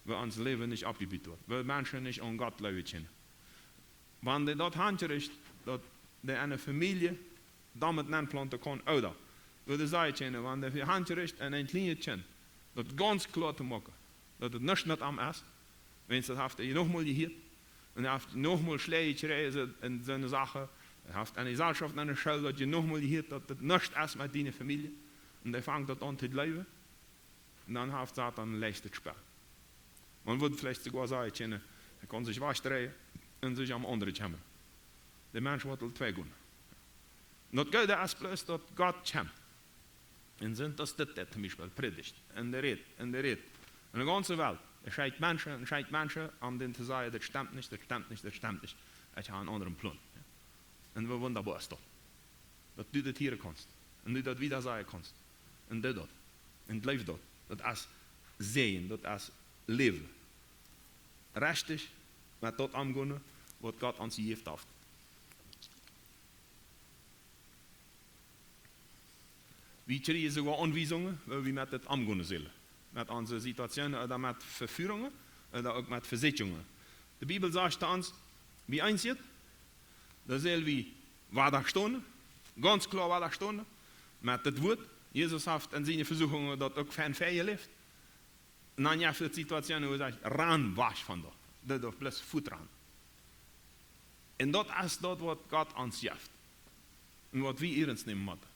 Wua ons Läwen nich oppjebut woat, wua Menschen nich aun Gott jleewen kjennen. Wan dee daut hankjricht, daut dee eene Famielje doamet nenplanten kaun, ooda, woo dee sajen kjennen, wan dee hankjricht en een kjlienet Kjint, daut gaunz kloa to moaken, daut et nuscht met am es, weens daut haft hee jenuach mol jehieet, un hee haft jenuach mol Schläaj jekjräajen en soone Sachen, hee haft en de Jeselschoft, en de School daut jenuach mol jehieet, daut et nuscht es met diene Famielje, un dee fangt daut aun to jleewen, un dan haft Satan een leichtet Spell. Maun wudd veleicht soogoa sajen kjennen, hee kaun sikj wajchdreien un sikj om aundre kjemmren. De Mensch woat aul twei gonen. Un daut Goode es bloos, daut Gott kjemt. Un sent aus dit, dit toom Biespel prädicht, un dee rät, un dee rät, un de gaunze Welt, et schekjt Menschen, et schekjt Menschen, om dän to sajen: "Dit stemt nich, dit stemt nich, dit stemt nich. Ekj hab eenen aundren Plon." Jo. Un woo wundaboa es daut, daut du dit hieren kaust, un du daut wieda sajen kaust, un du daut, un jleew daut, daut es Säajen, daut es Läwen. Rechtich met daut omgonen, waut Gott ons jejäft haft. Wie kjrieen soogoa Aunwiesungen, woo wie met dit omgonen sellen. Met onse Situationen ooda met Vefoarungen ooda uk met Vesieekjungen. De Bibel sajcht to ons, wie eent jeit, dan sell wie wadastonen, gaunz kloa wadastonen, met daut Wuat. Jesus haft en siene Vesuchungen daut uk fein väajeläft. Un dan jeft et Situationen, woo hee sajcht: "Ran wajch von doa. Daut, daut bloos fuat ran." Un daut es daut, waut Gott ons jeft. Un waut wie iernst nämen motten.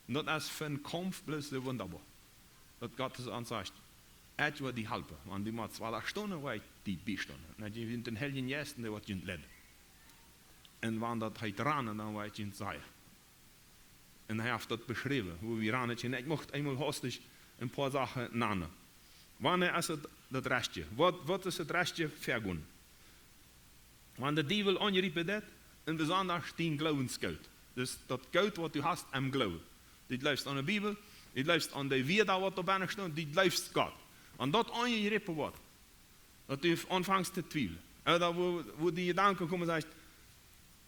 Un daut es fa een Kaumf bloos soo wundaboa. Daut Gott ons sajcht: "Ekj woa die halpen. Wan du motst wadastonen, woa ekj die biestonen. Un ekj woa dän Heiljen Jeist, un dee woat die leiden." Un wan daut heet ranen, dan woa ekj die sajen. Un hee haft daut beschräwen, woo wie ranen kjennen. Ekj mucht eemol hastich een poa Sachen nanen. Wanea es et daut Rajchte? Waut, waut es daut Rajchte Väagonen? Wan de Diewel aunjriepen deit, un besonda dien Gloowensgoot. Dus daut Goot, waut du hast aum Gloowen. Du jleefst aun de Bibel, du jleefst aun de Wieed, waut doa bennen stonen, du jleefst Gott. Wan daut aunjriepen woat, daut du aunfangst to twiewlen. Ooda woo, woo die Jedanken komen, sajchst: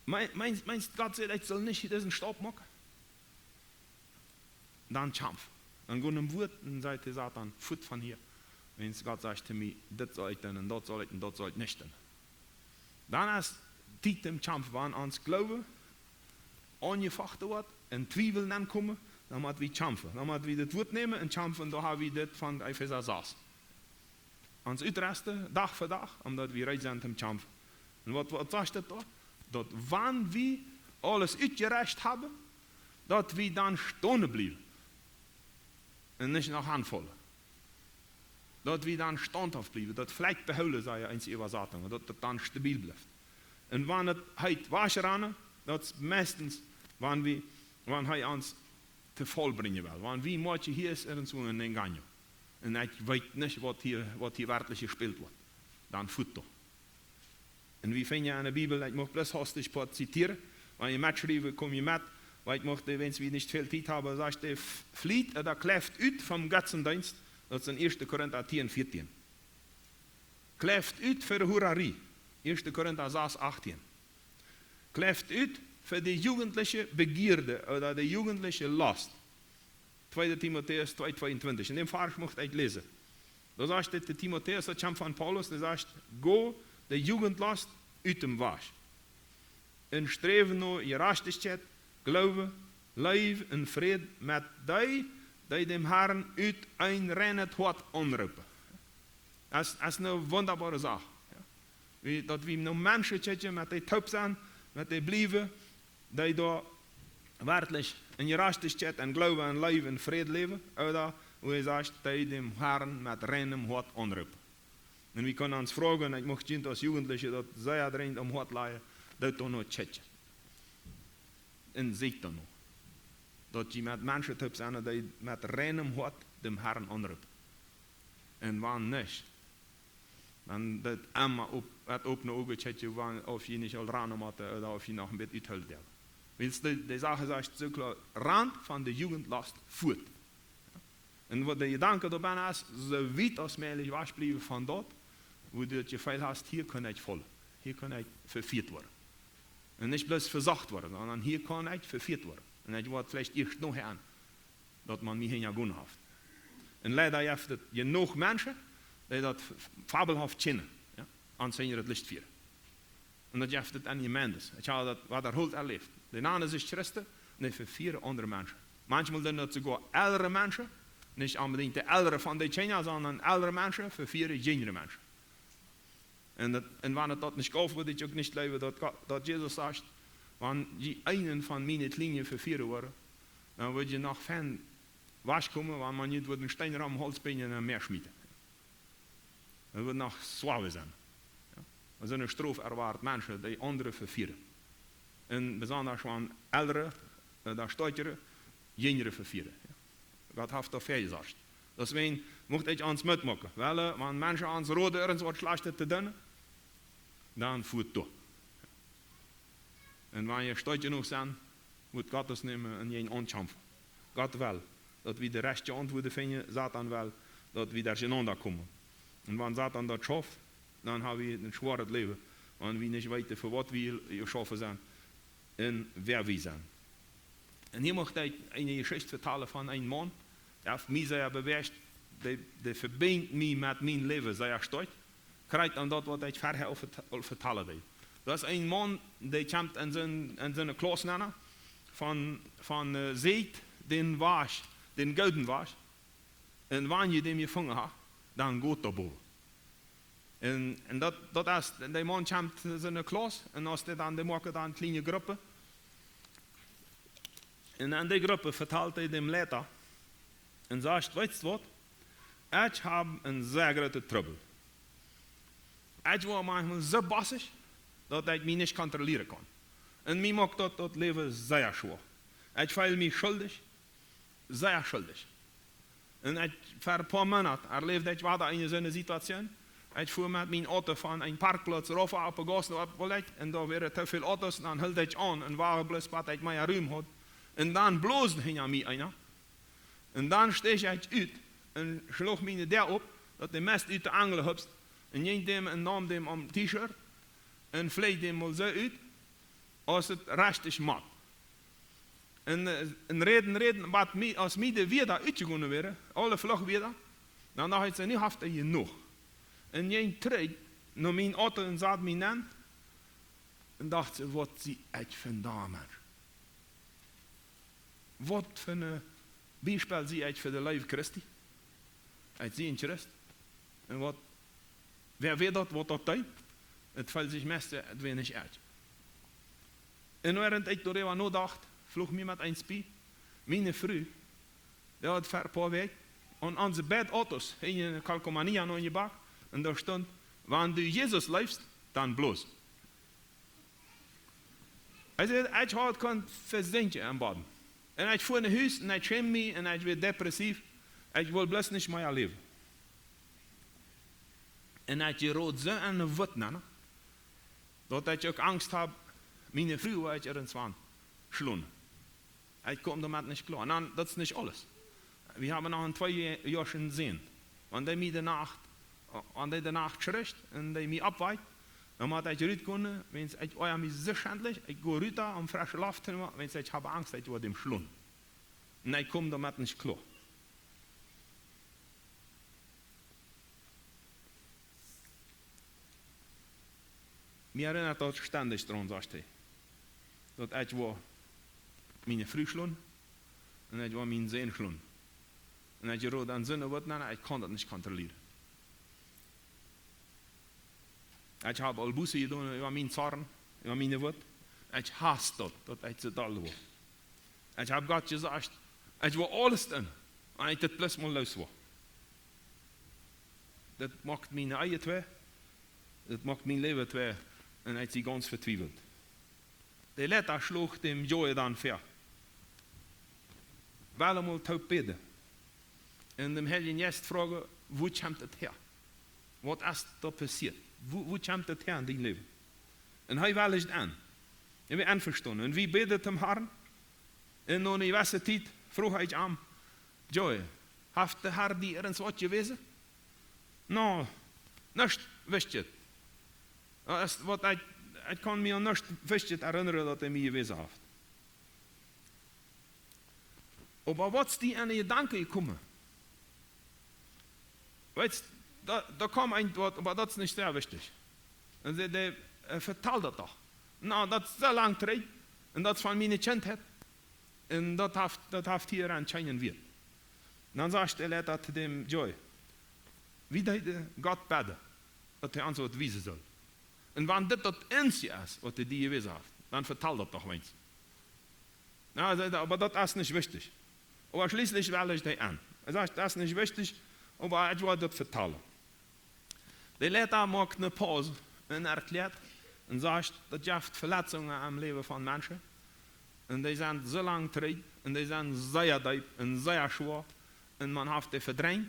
"Meen-, meenst, meenst Gott sajcht, ekj saul nich disen Staup moaken?" Dan kjamf. Dan go no daut Wuat un saj to Satan: "Fuat von hia. Wiels Gott sajcht to mie, dit saul ekj doonen, un daut saul ekj, un daut saul ekj nich doonen." Dan es Tiet toom kjamfen, wan ons Gloowen aunjefochten woat un Twiewel aunkomen, dan mott wie kjamfen. Dan mott wie daut Wuat nämen un kjamfen, un doa hab wie dit von Efeesa sas. Ons utrüsten, Dach fa Dach, omdaut wie reed sent toom kjamfen. Un waut, waut sajcht daut doa? Daut wan wie aules utjerecht haben, daut wie dan stonen bliewen un nich noch aunfaulen. Daut wie dan staundhauft bliewen, daut veleicht behoolen, saj je eenje Äwasatunge, daut daut dan stabil blift. Un wan et heet wajchranen, daut es meistens, wan wie, wan hee ons to Faul brinjen well. Wan wie motten hia es irjentwua een engaño. Un ekj weet nich, waut hia, waut hia werkjlich jespält woat. Dan fuat doa. Un wie finjen en de Bibel, ekj mucht bloos hastich poat zitieren. Wan jie metschriewen, kom jie met. Wiels ekj mucht, wan wie nich väl Tiet haben, sajcht hee: "F-, fliet, eh, ooda kjläft ut vom Götzendeenst." Daut es en Ieeschte Korinta tieen, vieetieen. "Kjläft ut fa de Hurarie." Ieeschte Korinta sas, achtieen. "Kjläft ut fa de jugendliche Begierden ooda de jugendliche Lost." Tweede Timotäus twee, tweeuntwintich. En däm Varsch mucht ekj läsen. Doa sajcht et, de Timotäus, daut kjemt von Paulus, dee sajcht: "Go de Jugendlost ut däm Wajch. Un sträw no Jerajchtichkjeit, Gloowen, Leew un Fräd met dee, dee däm Harn ut een reinet Hoat aunroopen." Daut es, daut es eene wundaboare Sach. Jo. Wie, daut wie no Menschen kjikjen, met dee toop sent, met dee bliewen, dee doa werkjlich en Jerajchtichkjeit, en Gloowen, en Leew, en Fräd läwen, ooda, woo hee sajcht, dee däm Harn met reinet Hoat aunroopen. Un wie kjennen ons froagen, ekj mucht junt aus Jugendliche daut sea dringent aum Hoat lajen, daut doa no kjikjen. Un secht doa no, daut jie met Menschen toop sent, dee met reinet Hoat däm Harn aunroopen. Un wan nich, dan daut emma opp, daut opp no Uagen kjikjen, wan, auf jie nich aul ranen motten, ooda auf jie noch een bät uthoolen doonen. Wiels de, de Sach es ieescht soo kloa, rant von de Jugendlost fuat. Un waut de Jedanke doabie es, soo wiet aus mäajlich wajchbliewen von daut, wua du daut Jefeel hast, hia kaun ekj faulen, hia kaun ekj vefieet woaren. Un nich bloos vesocht woaren, sonda hia kaun ekj vefieet woaren. Un ekj woa veleicht ieescht noch aun, daut maun mie hinjagonen haft. Un leida jeft et jenuach Menschen, dee daut f-, fabelhaft kjennen, jo, aun sikj daut Licht fieren. Un daut jeft et en Jemeenten. Ekj hab daut wadaholt erläft. Dee nanen sikj Christen, un dee vefieeren aundre Menschen. Maunchmol sent daut soogoa elre Menschen, nich onbedinjt de Elren von de Kjinja, sonda elre Menschen vefieeren jinjre Menschen. Un daut, un wan et daut nich jeef, wudd ekj uk nich jleewen, daut Gott, daut Jesus sajcht, wan jie eenen von miene Kjliene vefieren woaren, dan woa jie noch fein wajchkomen, wan maun junt wudd een Steen om dän Hauls binjen un em Mäa schmieten. Daut woat noch schwoa sennen. Jo? Daut es eene Strof erwoat Menschen, dee aundre vefieren. Un besonda wan elre, eh, daut stoakjre, jinjre vefieren. Jo? Gott haft doa väajesorcht. Deswäajen mucht ekj ons metmoaken. Well, wan Menschen ons roden, irjent waut Schlajchtet to doonen, dan fuat doa. Un wan jie stoakj jenuach sent, woat Gott ons nämen un junt aunkjamfen. Gott well, daut wie de rajchte Auntwuaten finjen, Soton well, daut wie doa ausenaunda komen. Un wan Soton daut schauft, dan ha wie een schwoaret Läwen, wan wie nich weeten, fa waut wie jeschaufen sent un wäa wie sent. Un hia mucht ekj eene Jeschicht vetalen von een Maun, dee haft mie sea bewäacht, dee, dee vebinjt mie met mien Läwen sea stoakj. Krakjt aun daut, waut ekj verhäa aul veta-, aul vetalen deed. Daut es een Maun, dee kjemt en sien, en siene Klauss nenn, von, von, äh, sieekjt dän Wajch, dän gooden Wajch. Un wan jie dän jefungen haben, dan got doa bowen. Un, un daut, daut es, dee Maun kjemt en siene Klauss, un aus dee dan, dee moaken dan kjliene Gruppen. Un en dee Gruppen vetalt hee däm Leida un sajcht: "Weetst waut? Ekj hab een sea grooten Trubbel. Ekj woa maunchmol soo bossich, daut ekj mie nich kontrollieren kaun. Un mie moakt daut, daut Läwen sea schwoa. Ekj feel mie schuldich, sea schuldich." Un ekj, ver een poa Moonat erläwd ekj wada eene soone Situation. Ekj fua met mien Auto von een Parkplauz rauf opp de Gauss no opp Wollek, un doa wieren too väl Autos, dan hilt ekj aun un wajcht bloos, bat ekj mea Rum haud. Un dan bloosd hinja mie eena. Un dan steech ekj ut un schloag miene Däa op, daut de Mest ut de Angel hupst, un jinkj däm un neem däm aum T-Shirt un fleejd däm mol soo ut, aus et rajcht es mat. Un, äh, un räden, räden, waut mie, aus mie de Wieed utjegonen wieren, aule Fluchwieed, dan docht ekj soo: "Nu haft hee jenuach." Un jinkj trigj no mien Auto un sad mie nenn un docht soo: "Waut sie ekj fa een Mensch? Waut fa een Biespel sie ekj fa de Leew Christi? Ekj sie een Christ. Un waut, wäa wia daut, waut daut deed?" Et feeld sikj meist, et wia nich ekj. Un wäarent ekj doaräwa nodocht, fluach mie met eent bie: Miene Fru, dee haud ver een poa Wäakj aun onse beid Autos eene Kalkomanie aunjebrocht, un doa stunt: "Wan du Jesus leefst, dan bloos." Hee säd: "Ekj haud kunt vesenkjen em Boden. Un ekj fua no Hus un ekj schämd mie un ekj wia depressiv. Ekj wull bloos nich mea läwen." Un ekj jereet soo enne Wut nenn, daut ekj uk Angst haud, miene Fru woa ekj irjentwan schlonen. Ekj kaum doamet nich kloa. Un dan, daut es nich aules. Wie haben noch een twee Joa oolen Sän. Wan dee mie de Nacht, wan dee de Nacht schricht un dee mie oppwakjt, dan mott ekj rutgonen, wiels ekj oaja mie soo schentlich, ekj go rut, om fresche Loft to nämen, wiels ekj hab Angst, ekj woa däm schlonen. Un ekj kaum doamet nich kloa. Mie erinnat daut stendich doaraun, sajcht hee, daut ekj woa miene Fru schlonen un ekj woa mienen Sän schlonen. Un ekj jereet en soone Wut nenn, ekj kaun daut nich kontrollieren. Ekj hab aul Buße jedonen äwa mienen Zorn, äwa miene Wut. Ekj hauss daut, daut ekj soo doll woa. Ekj hab Gott jesajcht, ekj woa aules doonen, wan ekj daut bloos mol loos woa. Daut moakt miene Ehe twei, daut moakt mien Läwen twei, un ekj sie gaunz vetwiewelt. De Leida schloag däm Joe dan väa: "Well wie mol toop bäden un däm Heiljen Jeist froagen, wua kjemt daut häa? Waut es doa passieet? Wua, wua kjemt daut häa en dien Läwen?" Un hee wellicht en. Un wie envestonen. Un wie bäden toom Harn. Un no eene jewesse Tiet fruach ekj am: "Joe, haft de Har die irjentwaut jewäsen?" "No, nuscht Wichtjet. Daut es waut ekj, ekj kaun mie aun nuscht Wichtjet erinnren, daut hee mie jewäsen haft." "Oba waut es die enne Jedanken jekomen? Weetst, doa, doa kaum eent waut, oba daut es nich sea wichtich." Un see, dee, äh, vetald daut doch. "No, daut es soo lang trigj. Un daut es von miene Kjintheit. Un daut haft, daut haft hia aun kjeenen Wieet." Dan sajcht de Leida to däm Joe: "Wie deed Gott bäden, daut hee ons waut wiesen sull. Un wan dit daut eensje es, waut hee die jewäsen haft, dan vetald daut doch weens." "No," säd hee, "oba daut es nich wichtich." Oba schlieslich wellicht hee en. Hee sajcht: "Daut es nich wichtich, oba ekj well daut vetalen." De Leida moakt eene Paus un erkjläat un sajcht, daut jeft Veletzungen em Läwen von Menschen. Un dee sent soo lang trigj, un dee sent sea deep un sea schwoa. un maun haft dee vedrenjt,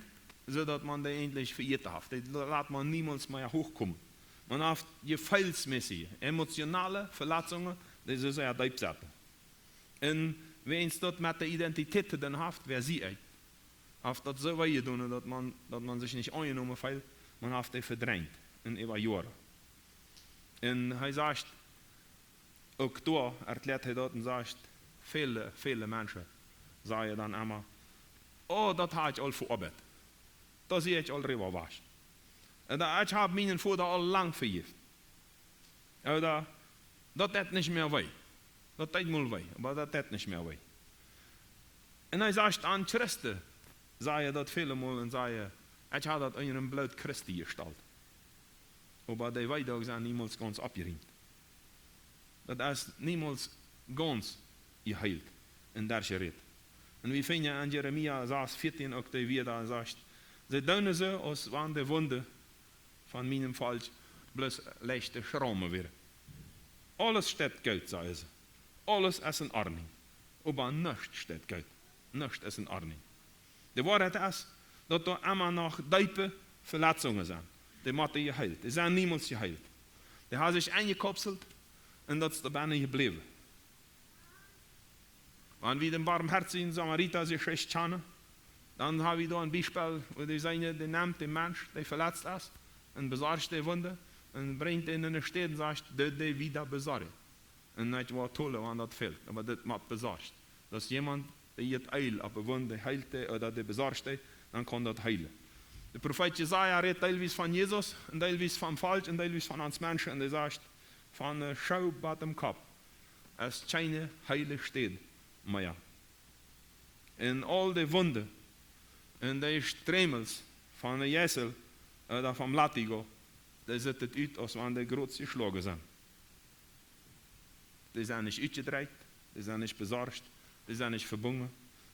soo daut maun dee eejentlich vejäten haft. Dee lat maun niemols mea hochkomen. Maun haft jefeelsmässje, emotionale Veletzungen, dee soo sea deep setten. Un wäajens daut met de Identität to doonen haft, wäa sie ekj, haft daut soo wee jedonen, daut maun, daut maun sikj nich aunjenomen feelt, maun haft dee vedrenjt un äwa Joaren. Un hee sajcht, uk doa erkjläat hee daut un sajcht, väle, väle Menschen sajen dan emma: "Oh, daut hab ekj aul veoabeit. Doa sie ekj aul äwa wajch. Un daut, ekj hab mienen Voda aul lang vejäft." Ooda: "Daut deit nich mea wee. Daut deit mol wee, oba daut deit nich mea wee." Un hee sajcht, aun Christen sajen daut väle Mol un sajen: "Ekj hab daut unja een Bloot Christi jestalt." Oba dee Weedoag sent niemols gaunz oppjeriemt. Daut es niemols gaunz jeheelt un derchjerät. Un wie finjen en Jeremia sas vieetieen uk dee Wieed, sajcht: "See doonen soo, aus wan de Wunden von mienem Volkj bloos leichte Schraumen wieren. Aules steit goot", sajen see. "Aules es en Ordnunk. Oba nuscht steit goot. Nuscht es en Ordnunk." De Woarheit es, daut doa emma noch deepe Veletzungen sent. Dee motten jeheelt. Dee sent niemols jeheelt. Dee haben sikj enjekopselt un daut es doa bennen jebläwen. Wan wie dän barmhoatjen Samarita sikj rajcht kjanen, dan hab wie doa een Biespel, wua dee seenen, dee nemt dän Mensch, dee veletzt es, un besorcht de Wunde, un brinjt dän en de Städ un sajcht: "Doo dee wieda besorjen." Un nich waut tolen, wan daut fält. Oba daut mott besorcht. Daut es jemaunt, dee jeit eel opp de Wunde, heelt dee, ooda dee besorcht dee, dan kaun daut heelen. De Profeet Jesaja rät deelwies von Jesus un deelwies vom Volkj un deelwies von ons Menschen. Un dee sajcht: "Von de Schoo bat däm Kopp es kjeene heele Städ mea. Un aul de Wunden un de Strämels von de Jeisel, ooda vom Latigo, dee sitt ut, aus wan dee groot jeschloagen sent. Dee sent nich utjedreit, dee sent nich besorcht, dee sent nich vebungen,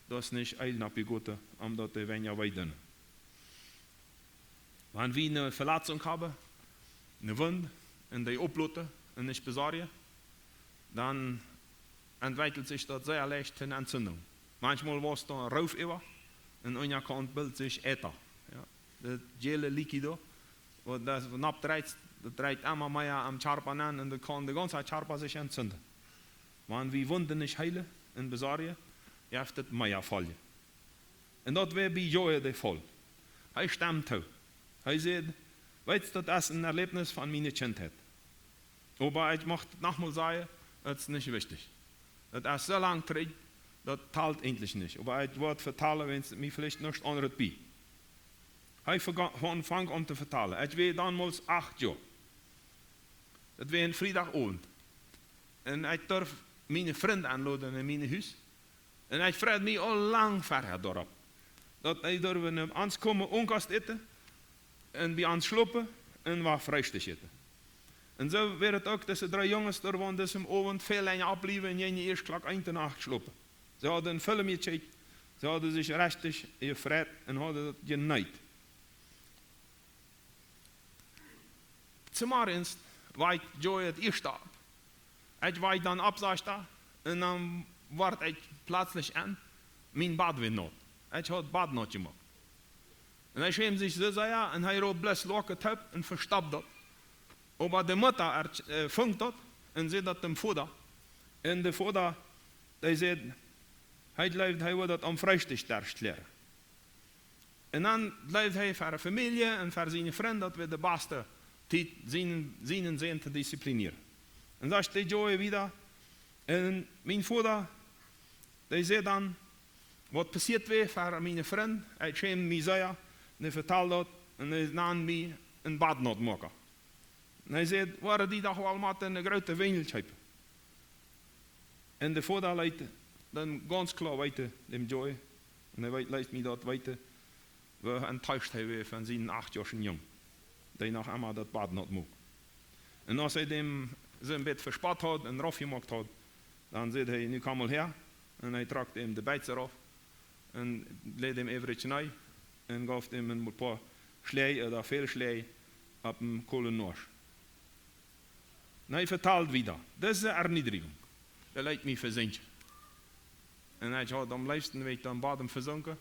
daut es nich eel opp de Goten, om daut dee wenja wee doonen." Wan wie eene Veletzunk haben, eene Wund, un dee oploten un nich besorjen, dan entwekjelt sikj daut sea leicht to eene Entzündung. Manchmol woat doa een Roof äwa, un unja kaun bilt sikj Äta. Jo, daut jäle Liquido, waut daut oppdreit, daut dreit emma mea aum Kjarpa aun un daut kaun de gaunze Kjarpa sikj entzünden. Wan wie Wunden nich heelen un besorjen, jeft et mea Foljen. Un daut wia bie Joe de Faul. Hee stemt too. Hee säd: "Weetst, daut es een Erläwnis von miene Kjintheit. Oba ekj mucht et noch mol sajen, et es nich wichtich. Et es soo lang trigj, daut talt eejentlich nich. Oba ekj woa et vetalen, wan et mie veleicht nuscht aundret bie." Hee vega-, fang, fang aun to vetalen. Ekj wia donmols acht Joa. Daut wia een Friedach Owent. Un ekj durf miene Frind enloden en mien Hus. Un ekj freid mie aul lang verhäa doaropp, daut see durwen no ons komen, Owentkost äten un bie ons schlopen un waut Freestikj äten. Un soo wia et uk, dise dree Junges, dee wullen disen Owent väl lenja oppbliewen un jinjen ieescht Klock eent de Nacht schlopen. See hauden een Film jekjikjt, see hauden sikj rechtich jefreit un hauden daut jeneet. Zemorjes wia ekj Joe et ieeschte opp. Ekj wia dan opp, sajcht hee, un dan wort ekj pletslich en, mien Bad wia naut. Ekj haud Bad naut jemoakt. Un hee schämd sikj soo sea, un hee roopt bloos: "Lock it up", un vestoppt daut. Oba de Mutta, äh, funk daut un säd daut däm Voda. Un de Voda, dee säd, hee jleewd, hee wudd daut aum Freestikjdesch kjläaren. Un dan jleewd hee fa de Famielje un fa siene Frind, daut wia de baste Tiet, sienen, sienen Sän to disziplinieren. Un dan sajcht de Joe wieda, un mien Voda, dee säd dan, waut passieet wia fa miene Frind, ekj schämd mie sea, un hee vetald daut, un hee nand mie een Badnautmoaka. Un hee säd: "Woaren die doch woll motten eene groote Winjel kjeepen." Un de Voda leet dan gaunz kloa weeten, däm Joe, un hee weet, leet mie daut weeten, woo enttäuscht hee wia von sienen achtjoaschen Jung, dee noch emma daut Bad naut muak. Un aus hee däm soo een bät vespott haud un raufjemoakt haud, dan säd hee: "Nu komm mol häa." Un hee trock däm de Beits rauf un läd däm äwa de Kjnee un jeef däm een poa Schläaj ooda väl Schläaj opp dän koolen Nosch. Un hee vetald wieda: "Dise Erniedrigung, dee leet mie vesinkjen. Un ekj haud aum leefsten, wia ekj dan em Bodem vesunken,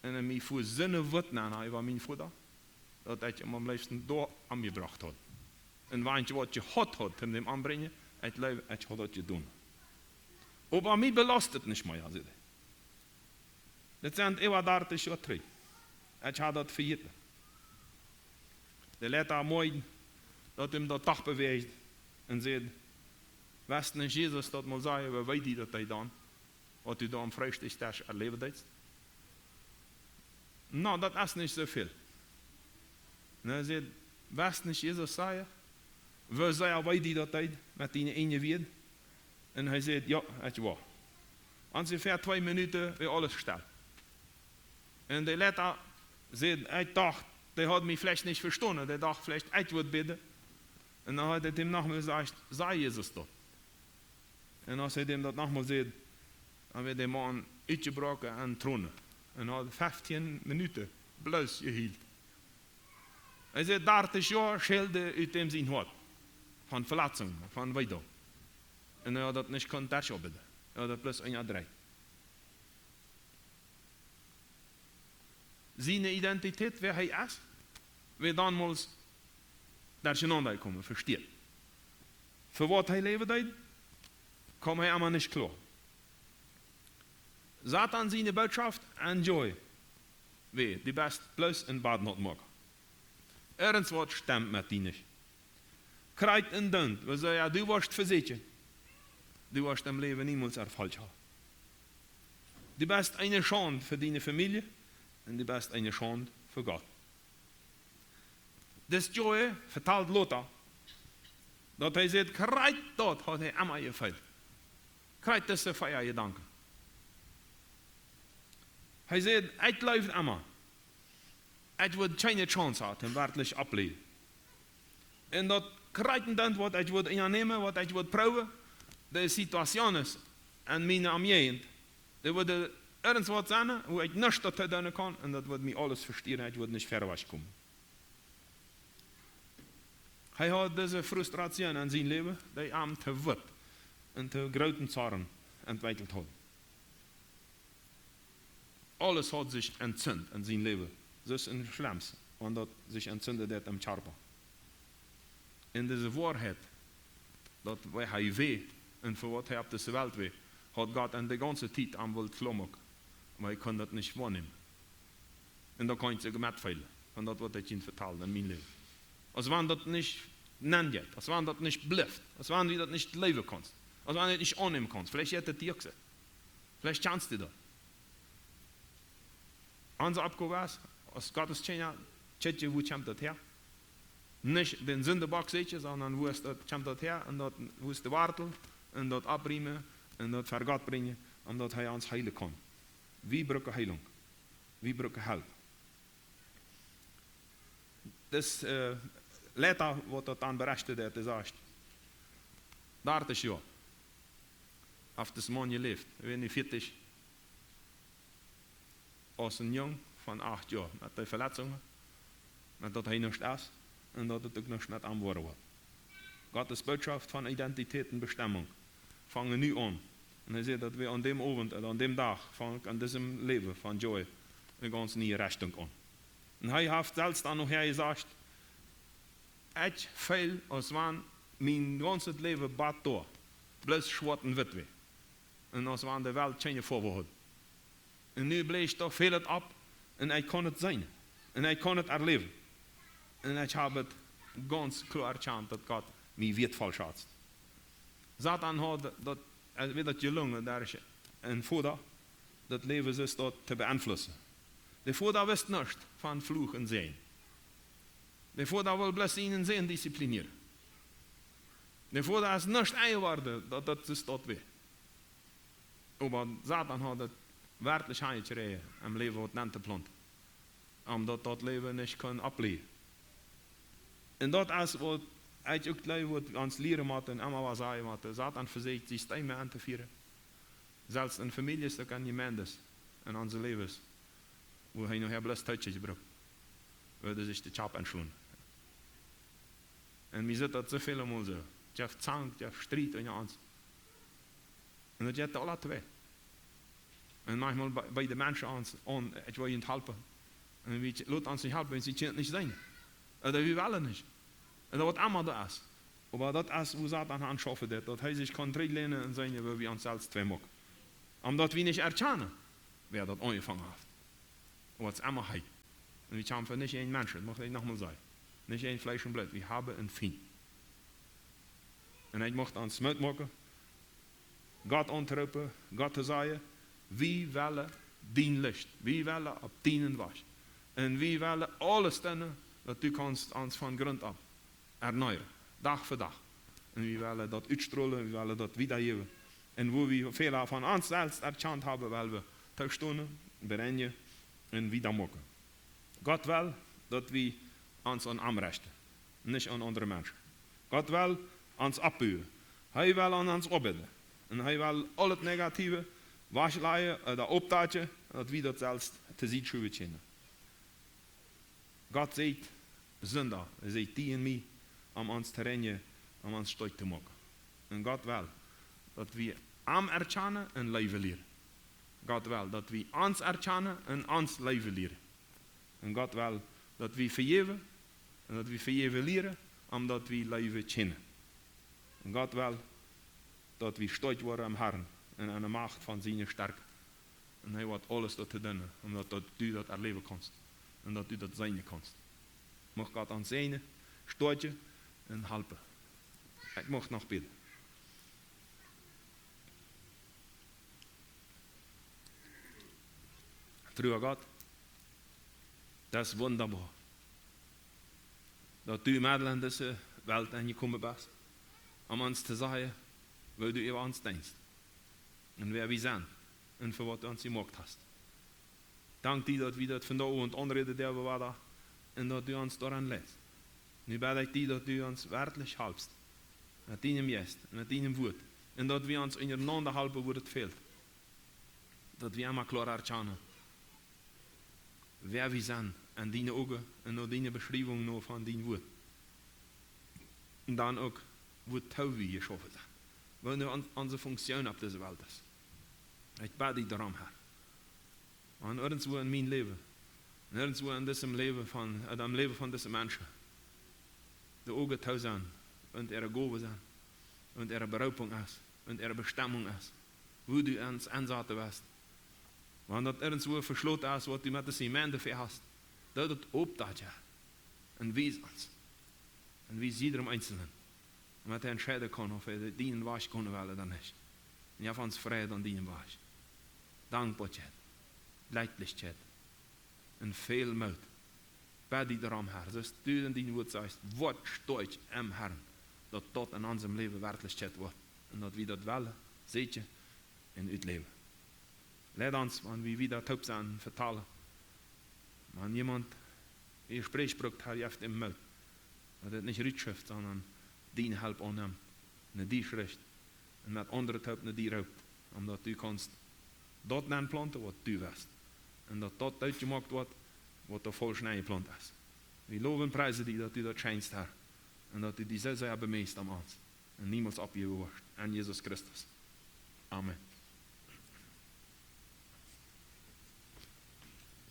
Un mie fua soone Wut nenn äwa mienen Voda, daut ekj am aum leefsten doa omjebrocht haud. Un wan ekj waut jehaut haud, om dän omtobrinjen, ekj jleew, ekj haud daut jedonen. Oba mie belast et nich mea, säd hee. Daut sent äwa dartich Joa trigj. Ekj haud daut vejäten. De Leita moakt, daut am daut doch bewäacht un säd: "Wist nich Jesus daut mol säd, woo wee die daut deed dan, waut du doa aum Freestikjdesch erläwen deetst?" "No, daut es nich soo väl." Un hee säd: "Wist nich Jesus säd, woo sea wee die daut deed met diene eejne Wieed?" Un hee säd: "Jo, ekj woa." Onjefäa twee Minuten wia aules stell. Un de Leita säd: "Ekj docht, dee haud mie veleicht nich vestonen, dee docht veleicht, ekj wudd bäden." Un dan haud hee am nochmol jesajcht: "Säd Jesus daut?" Un aus hee am daut nochmol säd, dan wia de Maun utjebroaken en Tronen. Un haud feftieen Minuten bloos jehielt. Hee säd, dartich Joa schäld ut däm sien Hoat. Von Veletzungen, von Weedoag. Un hee haud daut nich kunt derchäwa bäden. Hee haud daut bloos unjadrekjt. Siene Identität, wäa hee es, wia donmols derchenaunda jekomen, vesteet. Fa waut hee läwen deed, kjeem hee emma nich kloa. Satan siene Bootschoft, enjoy. Wee, du best bloos een Badnootmoaker. Irjentwaut stemt met die nich. Krakjt endoont, woo säd hee, du woascht vesäkjen. Du woascht em Läwen niemols Erfolg haben. Du best eene Schaund fa diene Famielje un du best eene Schaund fa Gott. Dis Joe vetalt lota, daut hee sajcht, krakjt daut haud hee emma jefeelt. Krakjt dise vea Jedanken. Hee sajcht, ekj jleewd emma, ekj wudd kjeene Chance haben, am werkjlich opptoläwen. Un daut krakjt dan, waut ekj wudd aunnämen, waut ekj wudd proowen, de Situation es, aun miene Omjäajent, doa wudd irjentwaut sennen, wua ekj nuscht doatoo doonen kaun, un daut wudd mie aules vestieren, ekj wudd nich wieda wajchkomen. Hee haud dise Frustration en sien Läwen, dee am to Wut un to grooten Zorn entwekjelt haud. Aules haud sikj entzünt en sien Läwen. Daut es een Schlemms, wan daut sikj entzünden deit em Kjarpa. Un dise Woarheit, daut wäa hee wia un fa waut hee opp dise Welt wia, haud Gott am de gaunze Tiet aul wullt kloa moaken. Oba hee kunn daut nich woarnämen. Un doa kaun ekj sikj metfeelen, wan daut waut ekj junt vetald en mien Läwen. Aus wan daut nich nenjeit, aus wan daut nich blift, aus wan du daut nich jleewen kaust, aus wan du daut nich aunnämen kaust. Veleicht jeit et die uk soo. Veleicht kjanst du daut. Onse Oppgow es, aus Gott siene Kjinja, tjekjen, wua kjemt daut häa? Nich dän Sindenbock sieekjen, sonda wua es daut, kjemt daut häa, un daut, wua es de Wartel, un daut oppriemen, un daut ver Gott brinjen, om daut hee ons heelen kaun. Wie brucken Heelunk. Wie brucken Help. Dis, äh, Leita, waut daut dan berechten deit, dee sajcht, dartich Joa haft dis Maun jeläft, hee wia nu vieetich, aus een Jung von acht Joa, met de Veletzungen, met daut hee nuscht es un daut et uk nuscht met am woaren woat. Gottes Bootschoft von Identität un Bestemmung fangen nu aun. Un hee sajcht, daut wie aun däm Owent un aun däm Dach fang ekj en disem Läwen von Joe eene gaunz niee Rechtunk aun. Un hee haft selfst dan nohäa jesajcht, ekj feel, aus wan mien gaunzet Läwen bat doa bloos schwoat un witt wia. Un aus wan de Welt kjeene Foawen haud. Un nu bleef doa väl opp un ekj kunn et seenen. Un ekj kunn et erläwen. Un ekj hab et gaunz kloa erkjant, daut Gott mie wieetvoll schatzt. Satan haud daut, äh, wia daut jelungen, doa een Voda, daut Läwen soo doa to beeinflussen. De Voda wist nuscht von Fluch un Säajen. De Voda wull bloos sienen Sän disziplinieren. De Voda es nuscht enjeworden, daut daut soo doa wia. Oba Satan haud et werkjlich aunjekjräajen, em Läwen waut nenn to plaunten. Om daut daut Läwen nich kunn oppbliewen. Un daut es waut ekj uk jleew, waut wie ons lieren motten, emma wada sajen motten. Satan vesieekjt Systeme auntofieren. Selfst en Famieljes, uk en Jemeenten, en onse Läwes, wua hee nohäa bloos Tiet jebrukt, wua sikj de Kjap enschlonen. Un mie jeit daut soo väl mol soo. Jeft Zank, jeft Striet unja ons. Un daut jeit aula twee. Un maunchmol bie, bie de Menschen aun, aun, ekj well junt halpen. Un wie, lot ons nich halpen, wan see kjennen nich seenen. Ooda wie wellen nich. Ooda waut emma daut es. Oba daut es, woo Soton aun schaufen deit, daut hee sikj kaun trigjlänen un seenen, woo wie ons selfst twei moaken. Omdaut wie nich erkjanen, wäa daut aunjefongen haft. Waut es emma hee. Un wie kjamfen nich en Menschen, daut mucht ekj nochmol sajen. Nich en Fleesch un Bloot, wie haben en Fient. Un ekj mucht ons Moot moaken, Gott auntoroopen, Gott to sajen, wie wellen dien Licht, wie wellen opp dienen Wajch. Un wie wellen aules doonen, daut du kaust ons von Grunt opp erneuern, Dach fa Dach. Un wie wellen daut utstrolen, wie wellen daut wiedajäwen. Un wua wie Fäla von ons selfst erkjant haben, wellen wie tostonen, bereinjen un wiedamoaken. Gott well, daut wie ons aun am rechten, nich aun aundre Menschen. Gott well ons oppbuen. Hee well aun ons oabeiden. Un hee well aul daut Negative wajchlajen ooda oppdakjen, daut wie daut selfst to Sied schuwen kjennen. Gott sajcht Sinda, hee sajcht die un mie, om ons to reinjen, om ons stoakj to moaken. Un Gott well, daut wie am erkjanen un leewen lieren. Gott well, daut wie ons erkjanen un ons leewen lieren. Un Gott well, daut wie vejäwen un daut wie vejäwen lieren, omdaut wie leewen kjennen. Un Gott well, daut wie stoakj woaren aum Harn un aun de Macht von siene Stoakjheit. Un hee woat aules doatoo doonen, omdaut, daut du daut erläwen kaust un daut du daut seenen kaust. Mucht Gott ons säajnen, stoakjen un halpen. Ekj mucht noch bäden. Trua Gott, daut es wundaboa, daut du medden en dise Welt aunjekomen best, om ons to sajen, woo du äwa ons denkjst un wäa wie sent un fa waut du ons jemoakt hast. Dank die, daut wie daut vondoag aunräden derwen wada un daut du ons doaraun leitst. Nu bäd ekj die, daut du ons werkjlich halpst, met dienem Jeist, met dienem Wuat, un daut wie ons unjarenaunda halpen, wua daut fält, daut wie emma kloara erkjanen, wäa wie sent en diene Uagen un no diene Beschriewunk no von dien Wuat. Un dan uk, wuatoo wie jeschaufen sent, waut nu on-, onse Funktion opp dise Welt es. Ekj bäd die doaromm, Herr. Un irjentwua en mien Läwen, un irjentwua en disem Läwen von, en däm Läwen von dise Menschen, de Uagen too sent, waut äare Gowen sent, waut äare Beroopunk es, waut äare Bestemunk es, wua du ons ensaten woascht. Wan daut irjentwua veschloten es, waut du met de Zemente fa hast, daut daut oppdakjst, Herr. Un wies ons. Un wies jiedrem Eenzelnen, waut hee entscheiden kaun, auf hee dienen Wajch gonen well ooda nich. Un jeff ons Fräd aun dienen Wajch, Dankboakjeit, Leichtichkjeit un väl Moot. Bäd die doaromm, Herr, soo aus du en dien Wuat sajchst, woat stoakj em Herrn, daut daut en onsem Läwen Werkjlichkjeit woat un daut wie daut wellen seenen un utläwen. Leid ons, wan wie wada toop sent, vetalen. Wan jemaunt een Jespräch brukt, Herr, jeff am Moot, daut hee nich rutschifft, sonda diene Help aunnemt, no die schricht un met aundre toop no die roopt, omdaut du kaust daut nenplanten, waut du west, un daut daut doot jemoakt woat, waut doa faulsch nenjeplaunt es. Wie lowen un priesen die, daut du daut scheenst, Herr, un daut du die soo sea bemieest om ons un niemols oppjäwen woascht. En Jesus Christus. Amen.